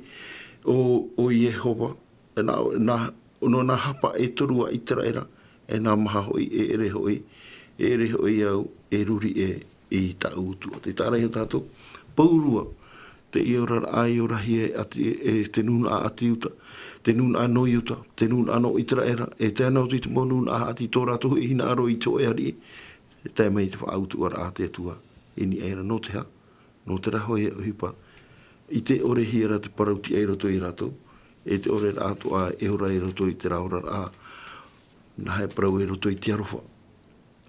ʻo, ʻo Iehova, e nā, nā, nō nā hapa e toru a ʻĪteraʻera, e nā maha hoʻi, e ʻere hoʻi, e ʻere hoʻi au, e ruri ʻē, i tāʻu utuʻa. Te tāraʻi tātou, Paurua, te ia oraraʻa i orahia e, ati, e te nūnaʻa ʻati Iuta, te nūnaʻa nō Iuta, te nūnaʻa nō Iteraʻera, e tae noa atu i te mau nūnaʻa ʻati tō rātou hoʻi hinaʻaro i te hōʻē ariʻi, e tae mai te faʻautuʻaraʻa a te Atua i niʻa ra nō te hā, nō te raho e ʻohipa, i te ʻorehia ra te parautiʻa i roto i rātou, e te ʻore rā atoʻa e ora i roto i te rā oraraʻa, nā hea e parau i roto i te aroha.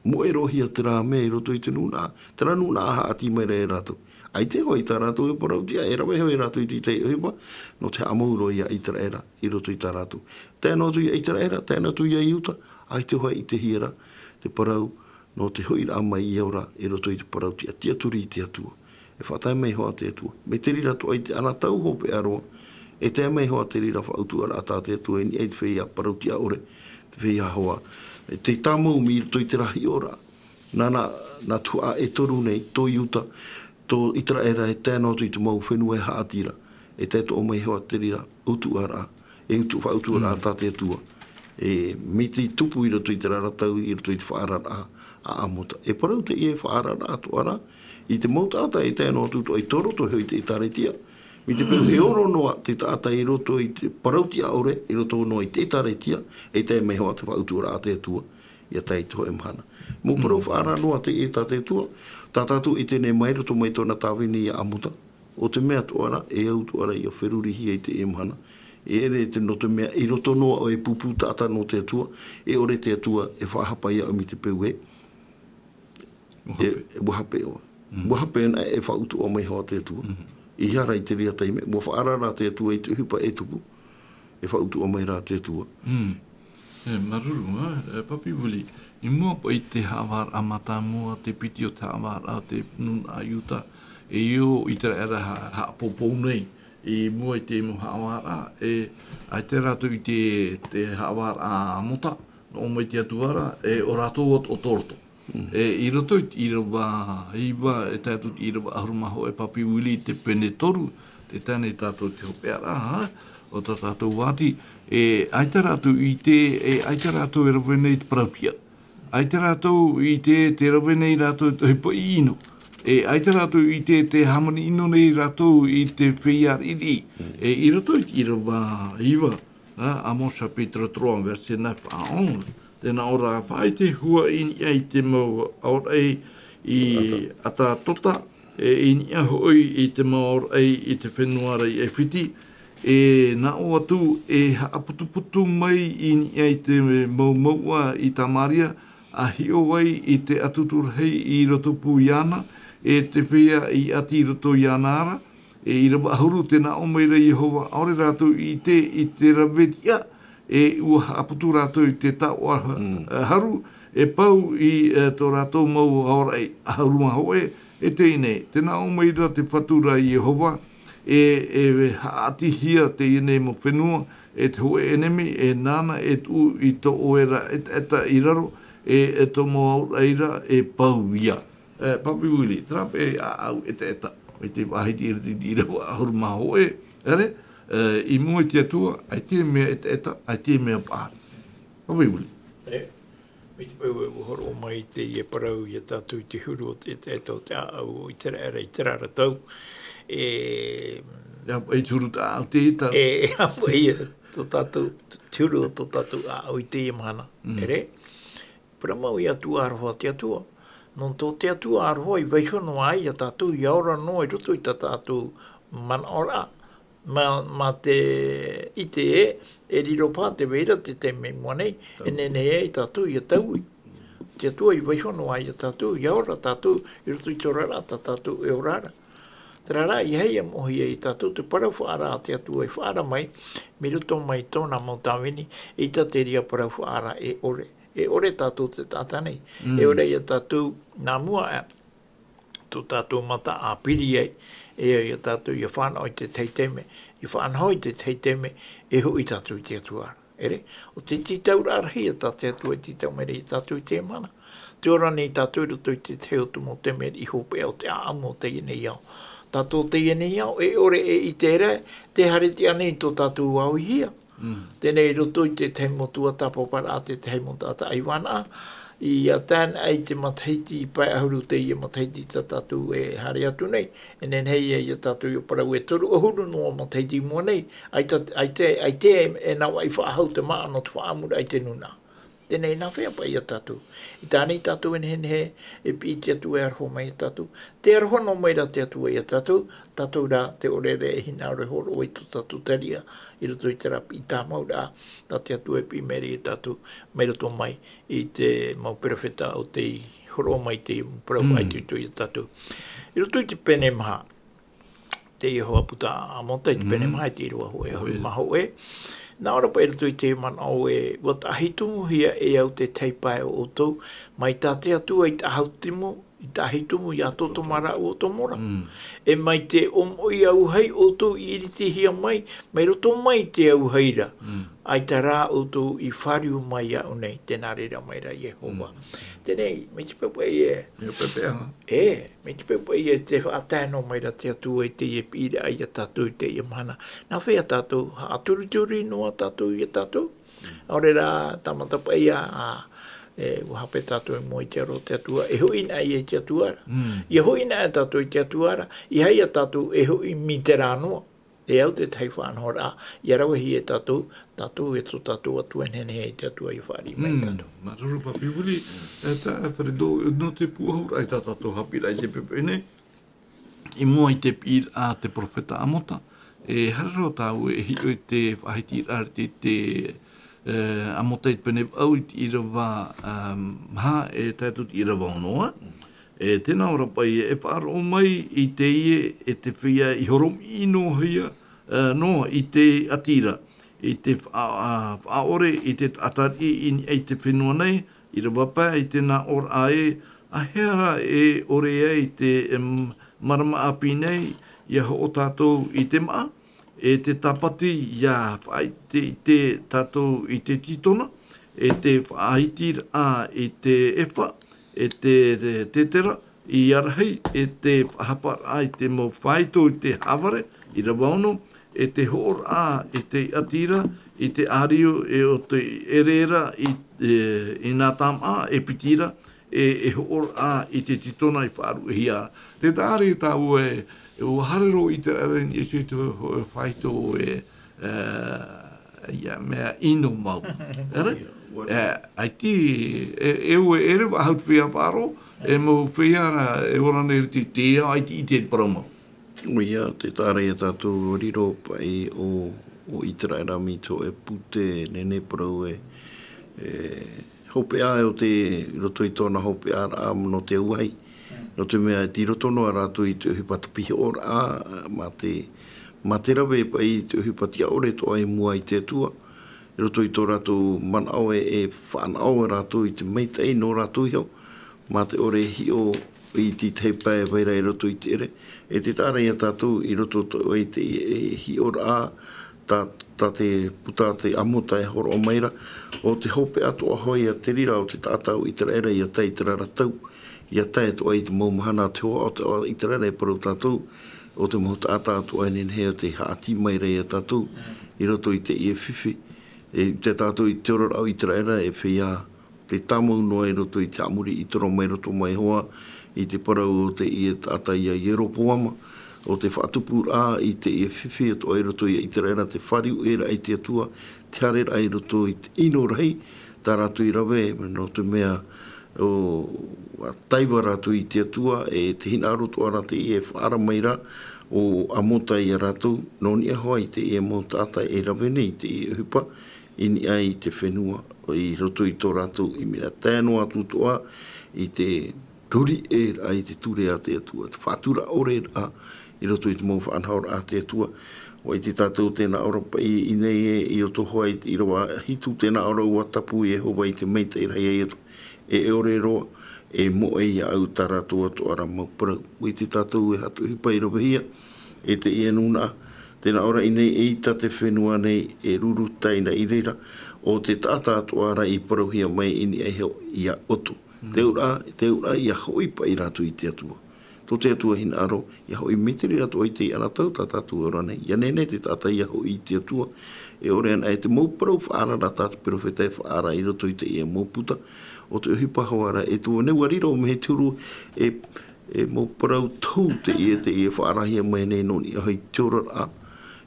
Moʻe roa hia terā mea i roto i te nūnaʻa, terā nūnaʻa haʻati mai ra e rātou. ʻAita hoʻi tā rātou e parautiʻa, e rave hoʻi rātou i te tahi ʻohipa, nō te haʻamau roa ia Iteraʻera i roto i tā rātou. Tae noa atu ia Iteraʻera, tae noa atu ia Iuta, ʻaita hoʻi i te hia ra, te parau, nō te hoʻiraʻa mai ia ora i roto i te parautiʻa tiʻaturi i te Atua. E faʻatae mai hoʻi te Atua. Mai te reira atoʻa i te anotau hopeʻa roa. E tae mai hoʻi te reira faʻautuʻaraʻa tā te Atua i niʻa i te feiā parautiʻa ʻore, te feiā hoa. E te tāmau mai roto i te rahi ora. Nā, nā, nā tuhaʻa e toru nei, tō Iuta, tō Iteraʻera e tae noa atu i te mau fenua e haʻati ra. E tae atoʻa mai hoʻi te reira utuʻaraʻa, e utu, faʻautuʻaraʻa tā te Atua. E, mai te tupu i roto i te rarata, i roto i te faʻaararaʻa a Amota. E parau teie faʻaararaʻa atoʻa ra, i te mau taʻata e tae noa atu atoʻa i tō roto hoʻi te ʻĒtārētia. Mai te peu e oro noa te taʻata i roto i te parautiʻa ʻore, i roto noa i te ʻĒtārētia, e tae mai hoʻi te faʻautuʻaraʻa a te Atua, ia tae i te hōʻē mahana. Mau parau faʻaara noa teie tā te Atua, tā tātou i teie nei mai roto mai tōna tāvini ia Amota. ʻO te mea atoʻa ra, e au atoʻa ra ia ferurihia i teie mahana. E ʻere te, nō te mea i roto noa ʻoe e pūpū taʻata nō te Atua, e ʻore te Atua e faʻahapa ia ʻoe mai te peu ē. ʻUa hape. E, ʻua hape ʻoe. ʻUa hape ana e faʻautuʻa mai hoʻi te Atua. ʻEiaha ra i te reira taime, ʻua faʻaara ra te Atua i te ʻohipa e tupu. E faʻautuʻa mai ra te Atua. E, māuruuru, ā, e, Papi Willie, i mua paʻi i te haʻavāraʻa mātāmua, te piti o te haʻavāraʻa o te nūnaʻa Iuta, e ʻo Iteraʻera ha-, haʻapōpou nei, i mua i te mau haʻavāraʻa, e, ʻaita rātou i te, te haʻavāraʻa a Amota, nō mai te Atua ra, e, ʻo rātou atoʻa tō roto. E, i roto i te ʻīrava iva, e tae atu i te ʻīrava ʻahuru mā hōʻē, Papi Willie, te pene toru, te tae nei tātou te hopeʻaraʻa, ā, o tā tātou ʻati, e, ʻaita rātou i te, e, ʻaita rātou e rave nei te parautiʻa. ʻAita rātou i te, te rave nei rātou te ʻohipa ʻino. E, ʻaita rātou i te, te hāmani ʻino nei rātou i te feiā riʻiriʻi. E, i roto i te ʻīrava iva, ā, Amos chapitre trois, verset neuf à onze. Tē nā ʻō ra, faʻaʻite hua i niʻa i te mau aoraʻi i Atatota, e i niʻa hoʻi i te mau aoraʻi i te fenua ra i ʻAifiti, e nā ʻō atu, e haʻaputuputu mai i niʻa i te mau mouʻa i Tamaria, ʻa hiʻo ai i te ʻatutu rahi i rotopū iāna, e te feiā i ʻati i roto iāna ra, e ʻīrava ʻahuru, tē nā ʻō mai ra Iehova, ʻaore rātou i ʻite i te rave tiʻa, e ʻua haʻaputu rātou i te taoʻa, e, haru, e pau i, e, tō rātou mau aoraʻi. ʻAhuru mā hōʻē, e teie nei, tē nā ʻō mai ra te Fatu ra Iehova, e, e haʻatihia teie nei mau fenua, e te hōʻē ʻenemi, e nāna e tuʻu i tō ʻoe ra ʻetaʻeta i raro, e, e tō mau aoraʻi ra, e pau ia. E, Papi Willie, terā paʻi ʻāʻau ʻetaʻeta, mai te vāhi i te ʻīrava ʻahuru mā hōʻē, ʻere, e, i mua i te Atua, ʻaita e mea ʻetaʻeta, ʻaita e mea paʻari. Papi Willie. E, mai te peu e ʻua hōroʻa mai teie parau ia tātou i te huru o te, te, te, te ʻāʻau o Iteraʻera i terā ra tau. E, ia, i te huru tā ʻāʻau teie tau. E, ia, tō tātou, te huru o tō tātou ʻāʻau i teie mahana. Mm. ʻEre? Parau mau ia atu aroha te Atua. Nō tō te Atua aroha i vaiiho noa ai ia tātou, ia ora noa i roto i tā tātou manaʻoraʻa. Mā, mā te ʻite ē, e riro paha te vai ra te taime i mua nei, e nehenehe ai tātou ia taui. Te Atua i vaiiho noa ai ia tātou, ia ora tātou, i roto i te oraraʻa tā tātou e ora ra. Terā rā, ʻeiaha ia moʻehia ia tātou te parau faʻaara a te Atua i faʻaara mai, mai roto mai tōna mau tāvini, ʻeita te reira parau faʻaara e ʻore. E ʻore tātou te taʻata nei. Mm. E ʻore ia tātou nā mua aʻe. Tō tātou mata ʻāpiri ai, e ia tātou ia fānaʻo i te tahi taime, ia faʻanaho i te tahi taime, e hoʻi tātou i te Atua ra. ʻEre, ʻo te tītauraʻa rahi ia tā te Atua i tītau mai ra ia tātou i teie mahana. Tē ora nei tātou i roto i te tahi o te mau taime riʻi hopeʻa o te ʻāʻamu o teie nei ao. Tātou teie nei ao, e ʻore e ʻite ra, tē haere tiʻa nei tō tātou vāuihia. Mm. Teie nei i roto i te tahi mau tuatāpaparaʻa, te tahi mau taʻata ʻaivānaʻa, ia tae ana i te matahiti pae ʻahuru, teie matahiti tā tātou e haere atu nei, e nehenehe ia tātou i ʻō parau e toru ʻahuru noa matahiti i mua nei, ʻaita, ʻaita, ʻaita e navaʻi faʻahou te māʻa nō te faʻaʻamuraʻa i te nūnaʻa. Teie nā hea paʻi ia tātou? I tāna i tātou e nehenehe, e piʻi te Atua e aroha mai ia tātou. Tē aroha noa mai ra te Atua ia tātou, tātou rā te ʻoire e hinaʻaro e hōroʻa i tō tātou tariʻa, i roto i terā piʻi tāmauraʻa, tā te Atua e piʻi mai ra ia tātou, mai roto mai i te mau perofeta o tei hōroʻa mai te parau faʻaitoito ia tātou. I roto i te pene maha, teie hoʻi puta a Amota i te pene maha, i te ʻīrava hōʻē ʻahuru mā hōʻē. Nā ʻō ra paʻi i roto i te manaʻo ē, ʻua taʻahi tumuhia e au te tahi pae o ʻoutou, mai tā te Atua i taʻahi tumu, i taʻahi tumu ia Tōtoma rāua ʻo Gomora. E mai te ʻōmoʻe auahi ʻoutou i iritihia mai, mai roto mai te auahi ra. ʻAita rā ʻoutou i fāriu mai iāʻu nei, tē nā reira mai ra Iehova. Teie, mai te peu paʻi ē. Ia pepe aha. E, mai te peu paʻi ē, tē faʻatae noa mai ra te Atua i teie piʻiraʻa ia tātou i teie mahana. Nā hea tātou, haʻaturituri noa tātou ia tātou. ʻAore rā, tāmata paʻi ā, ā, e, ʻua hape tātou i mua i te aro o te Atua, e hoʻi anaʻe ia i te Atua ra. Ia hoʻi anaʻe tātou i te Atua ra, ʻeiaha ia tātou e hoʻi mai terā noa. E au te tahi faʻanahoraʻa, ia ravehia e tātou, tātou e tō tātou Atua e nehenehe i te Atua ia fāriʻi mai ia tātou. Māuruuru Papiuri, e tā, e Fred, nō te pūʻohuraʻa i tā tātou haʻapiʻiraʻa i te peu nei, i mua i te piʻiraʻa a te perofeta Amota, e haere roa tāua e hiʻo i te faʻahitiraʻa i te, te, e, Amota i te pene vaʻu i te ʻīrava, um, maha e tae atu i te ʻīrava ono. E, tē nā ʻō ra paʻi, e faʻaroʻo mai i teie e te feiā i horomiʻi noa hia, e, noa i te ʻati ra, i te faʻa-, a, faʻaʻore i te taʻata riʻi i niʻa i te fenua nei, ʻīrava pae i te nā ʻōraʻa ē, ʻa hea rā e ʻore ai te, em, marama ʻāpī nei, ia hoʻo tātou i te māʻa, e te tāpati ia faʻaʻite, ʻite tātou i te tītona, e te faʻaʻitiraʻa i te efa, e te, te, te tētera, ia rahi, e te faʻahaparaʻa i te mau faito i te hāvare, ʻīrava ono, e te hoʻoraʻa i te ʻati ra, i te ʻārio, e ʻo te ʻere ra i, e, i nā tāmāʻa, e piti ra, e, e hoʻoraʻa i te tītona i faʻaruʻehia. Tē taʻa ra tāua e, e ʻua haere roa ʻĪteraʻera i niʻa i te ho-, faito e, e, ia mea ʻino mau. ʻĒ, ʻaita, e, e ʻua ʻere faʻahou te feiā faʻaroʻo, e mau feiā ra, e ora nei te, te ao, ʻaita i te parau mau. ʻOia, tē taʻa ra ia tātou riro paʻi ʻo, ʻo ʻĪteraʻera mai te hōʻē pū, teie nei parau e, e, hopeʻa ʻo te, i roto i tōna hopeʻaraʻa nō te auahi. Nō te mea, tei roto noa rātou i te ʻohipa pihoʻoraʻa, mā te, mā te rave paʻi i te ʻohipa tiʻa ʻore atoʻa i mua i te Atua. I roto i tō rātou manaʻo e, e faʻanaho rātou i te maitaʻi nō rātou iho, mā te ʻore e hiʻo i te tahi pae e vai ra i roto i te ʻere. E tē taʻa ra ia tātou i roto atoʻa i te, e, hiʻoraʻa, tā, tā te puta a te Amota e hōroʻa mai ra, ʻo te hopeʻa atoʻa hoʻi ia te reira o te taʻata o ʻĪteraʻera, ia tae i terā ra tau, ia tae atoʻa i te mau mahana o te hoa o te ao a ʻĪteraʻera e parau tātou, ʻo te mau taʻata atoʻa e nehenehe ʻo tē haʻati mai ra ia tātou, i roto i teie fifi, e, ʻite tātou i te oraraʻa o ʻĪteraʻera e feiā, te tāmau noa i roto i te haʻamori i toro mai roto mai hoa i te parau o teie taʻata ia Ieropoama, ʻo te faʻatupuraʻa i teie fifi atoʻa i roto ia ʻĪteraʻera, te fāriuʻiraʻa i te Atua, te haereraʻa i roto i te ʻino rahi, tā rātou i rave, nō te mea, ʻo, ʻua taiva rātou i te Atua, e te hinaʻaro atoʻa ra teie e faʻaara mai ra ʻo Amota ia rātou, nō niʻa hoʻi i teie mau taʻata e rave nei i teie ʻohipa, i niʻa i te fenua, i roto i tō rātou ʻimiraʻa, tae noa atu atoʻa i te ruri ʻē ra i te ture a te Atua, te faʻatura ʻore ra i roto i te mau faʻanahoraʻa a te Atua. ʻUa ʻite tātou tē nā ʻō ra paʻi i ʻō nei ē, i roto hoʻi i te ʻīrava hitu, tē nā ʻō ra ʻua tapu Iehova i te maitaʻi rahi a Ietu, e ʻore roa, e moʻe iāʻu tā rātou atoʻa ra mau parau. ʻUa ʻite tātou e aha te ʻohipa i ravehia e teie nūnaʻa. Tē nā ʻō ra i ʻō nei, eʻita te fenua nei e ruru taina i reira, ʻo te taʻata atoʻa ra i parauhia mai i niʻa iho ia ʻoutou. Te auraʻa, te auraʻa ia hoʻi paʻi rātou i te Atua. Tō te Atua hinaʻaro, ia hoʻi mai te reira atoʻa i teie anotau tā tātou e ora nei. ʻIa nehenehe te taʻata ia hoʻi i te Atua, e ʻore anaʻe te mau parau faʻaara ra tā te perofeta e faʻaara i roto i teie mau puta, o te ʻohipa hoʻi ra e tuʻu nei, ʻua riro mai te huru e, e mau parau tohu teie, teie e faʻaarahia mai nei nō niʻa hoʻi i te oraraʻa,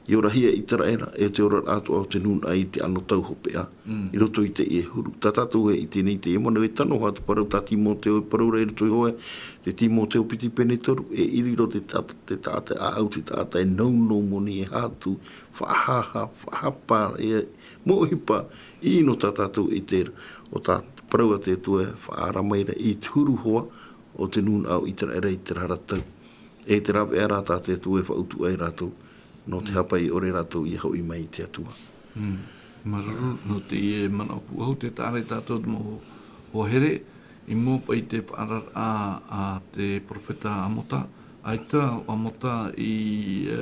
i orahia e ʻĪteraʻera, e te oraraʻa atoʻa o te nūnaʻa i te anotau hopeʻa. Mm. I roto i teie huru. Tā tātou e ʻite nei teie manaʻo e tano hoʻi te parau tā Timoteo e parau ra i roto iho ē, te Timoteo piti pene toru, e riro te ta-, te taʻata ʻāʻau, te taʻata e nounou moni, e haʻatu, faʻahaha, faʻahapa, e mau ʻohipa, ʻino tā tātou e ʻite ra, ʻo tā te parau a te Atua e faʻaara mai ra i te huru hoʻi o te nūnaʻa o ʻĪteraʻera i terā ra tau. E te rāveʻa ra tā te Atua e faʻautuʻa ia rātou, nō te Mm. haʻapaʻo ʻore rātou ʻia hoʻi mai i te Atua. Mm. Māuruuru, nō teie manaʻo pūʻohu, tē taʻa ra ia tātou te mau hoa here, i mua paʻi i te faʻaararaʻa a te perofeta Amota, ʻaita ʻo Amota i, e,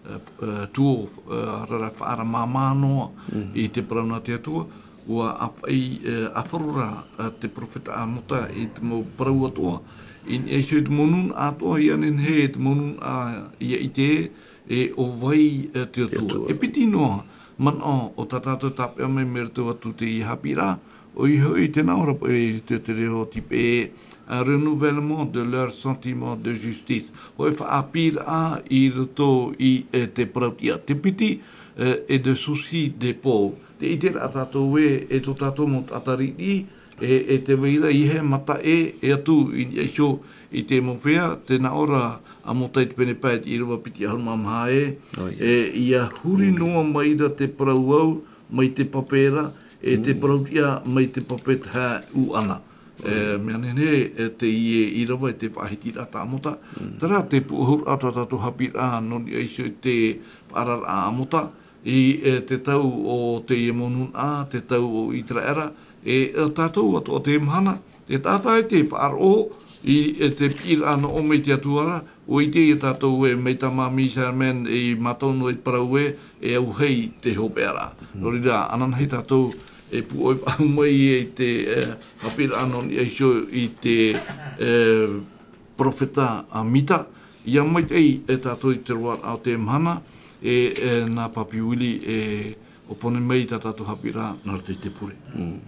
e, e, tuō, e, rara faʻaara māmā noa Mm. i te parau nā te Atua, ʻua ʻāfaʻi, e, ʻāfaro ra, e, te perofeta Amota i te mau parau atoʻa, i, e, i te mau nūnaʻa atoʻa, ʻia nehenehe te mau nūnaʻa ʻia ʻite, e ʻo vai, e, te Te Atua. Atua. E piti noa manaʻo tā tātou e tāpeʻa mai mai roto atu i teie haʻapiʻiraʻa, ʻoia hoʻi te nā ʻō ra paʻi i te, te reo tīpē, un renouvellement de leur sentiment de justice. Hōʻē faʻaʻāpīraʻa i roto i, e, te parau-tiʻa. Te piti, e, e te souci des pauvres. Tē ʻite ra tātou ē, e tō tātou mau taʻata riʻiriʻi, e, e tē vai ra ʻeiaha e mataʻe, e atu i niʻa iho i te mau feiā, tē nā ʻō ra Amota i te pene pae i te ʻīrava piti ʻahuru mā maha ē, ʻOia. e, ʻia huri noa mai ra te parau au, mai te pape ra, e te Mm. parau-tiʻa, mai te pape tahe ʻūʻana. E, ʻOia. mea nehenehe, e, teie ʻīrava, e te faʻahitiraʻa tā Amota. Mm. Terā te pūʻohuraʻa tā tātou haʻapiʻiraʻa nō niʻa iho i te faʻaararaʻa a Amota, i, e, te tau o teie mau nūnaʻa, te tau o ʻĪteraʻera, e, e tātou atoʻa teie mahana, te taʻata e tē faʻaroʻo i, e te piʻiraʻa nō ʻō mai i te Atua ra, ʻua ʻite ia tātou ē, mai tā māmī Sherman, e mātou noa i parau ē, e auahi te hopeʻa ra. Mm. Nō reira, ananahi tātou e pūʻoi faʻahou mai i te, e, haʻapiʻiraʻa nō niʻa iho i te, e, perofeta a Mita, ʻia maitaʻi e tātou i te roaraʻa o teie mahana, e, e, nā Papi Willie e ʻōpani mai tā tātou haʻapiʻiraʻa nā roto i te pure. Mm.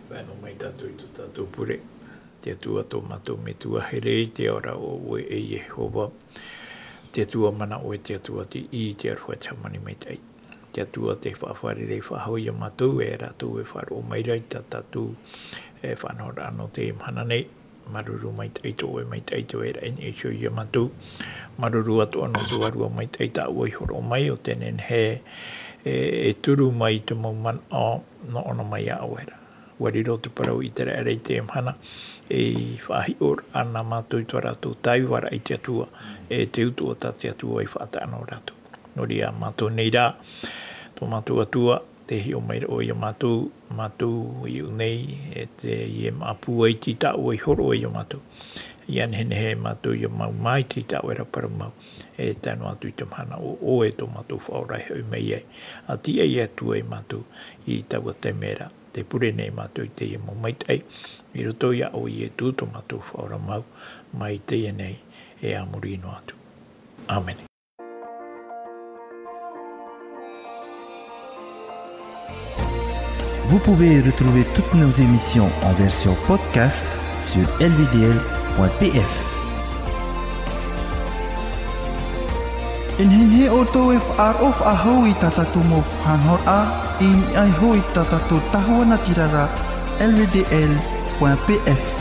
Faʻaroʻo mai tātou i tō tātou pure. Te Atua tō mātou Metua here i te ao ra ʻo ʻoe e Iehova. Te Atua manaʻo e te Atua tiʻi, te aroha, te hāmani maitaʻi. Te Atua tē faʻafārerei faʻahou ia mātou, e rātou e faʻaroʻo mai ra i tā tātou, e, faʻanahoraʻa nō teie mahana nei. Māuruuru maitaʻi tō ʻoe maitaʻi, tō ʻoe raʻi i niʻa iho ia mātou. Māuruuru atoʻa nō tō Vārua Maitaʻi tā ʻoe i hōroʻa mai, ʻo tē nehenehe e, e turu mai i te mau manaʻo nō ʻōna mai iā ʻoe ra. ʻUa riro te parau i te reira i teie mahana, e faʻahiʻo ana mātou i tō rātou tāvini i te Atua, e te utuʻa tā te Atua i faʻataʻa nō rātou. Nō reira mātou nei rā, tō mātou Atua, tē hiʻo mai ra ʻoe ia mātou, mātou i ʻō nei, e teie māʻa pūaiti tā ʻoe i hōroʻa ia mātou. ʻIa nehenehe mātou ʻia mau māʻiti i tā ʻoe ra parau mau, e tae noa atu i te mahana ʻo ʻoe tō mātou Faʻaora e hoʻi mai ai. ʻA tiaʻi atu ai mātou i taua taime ra, tē pure nei mātou i teie mau maitaʻi, i roto iā ʻoe Ietu tō mātou Faʻaora mau, mai teie nei, e a muri noa atu. ʻĀmene. Vous pouvez retrouver toutes nos émissions en version podcast sur L V D L point P F. E nehenehe ʻoutou e faʻaroʻo faʻahou i tā tātou mau faʻanahoraʻa, i niʻa iho i tā tātou tahua natirara, L V D L point P F.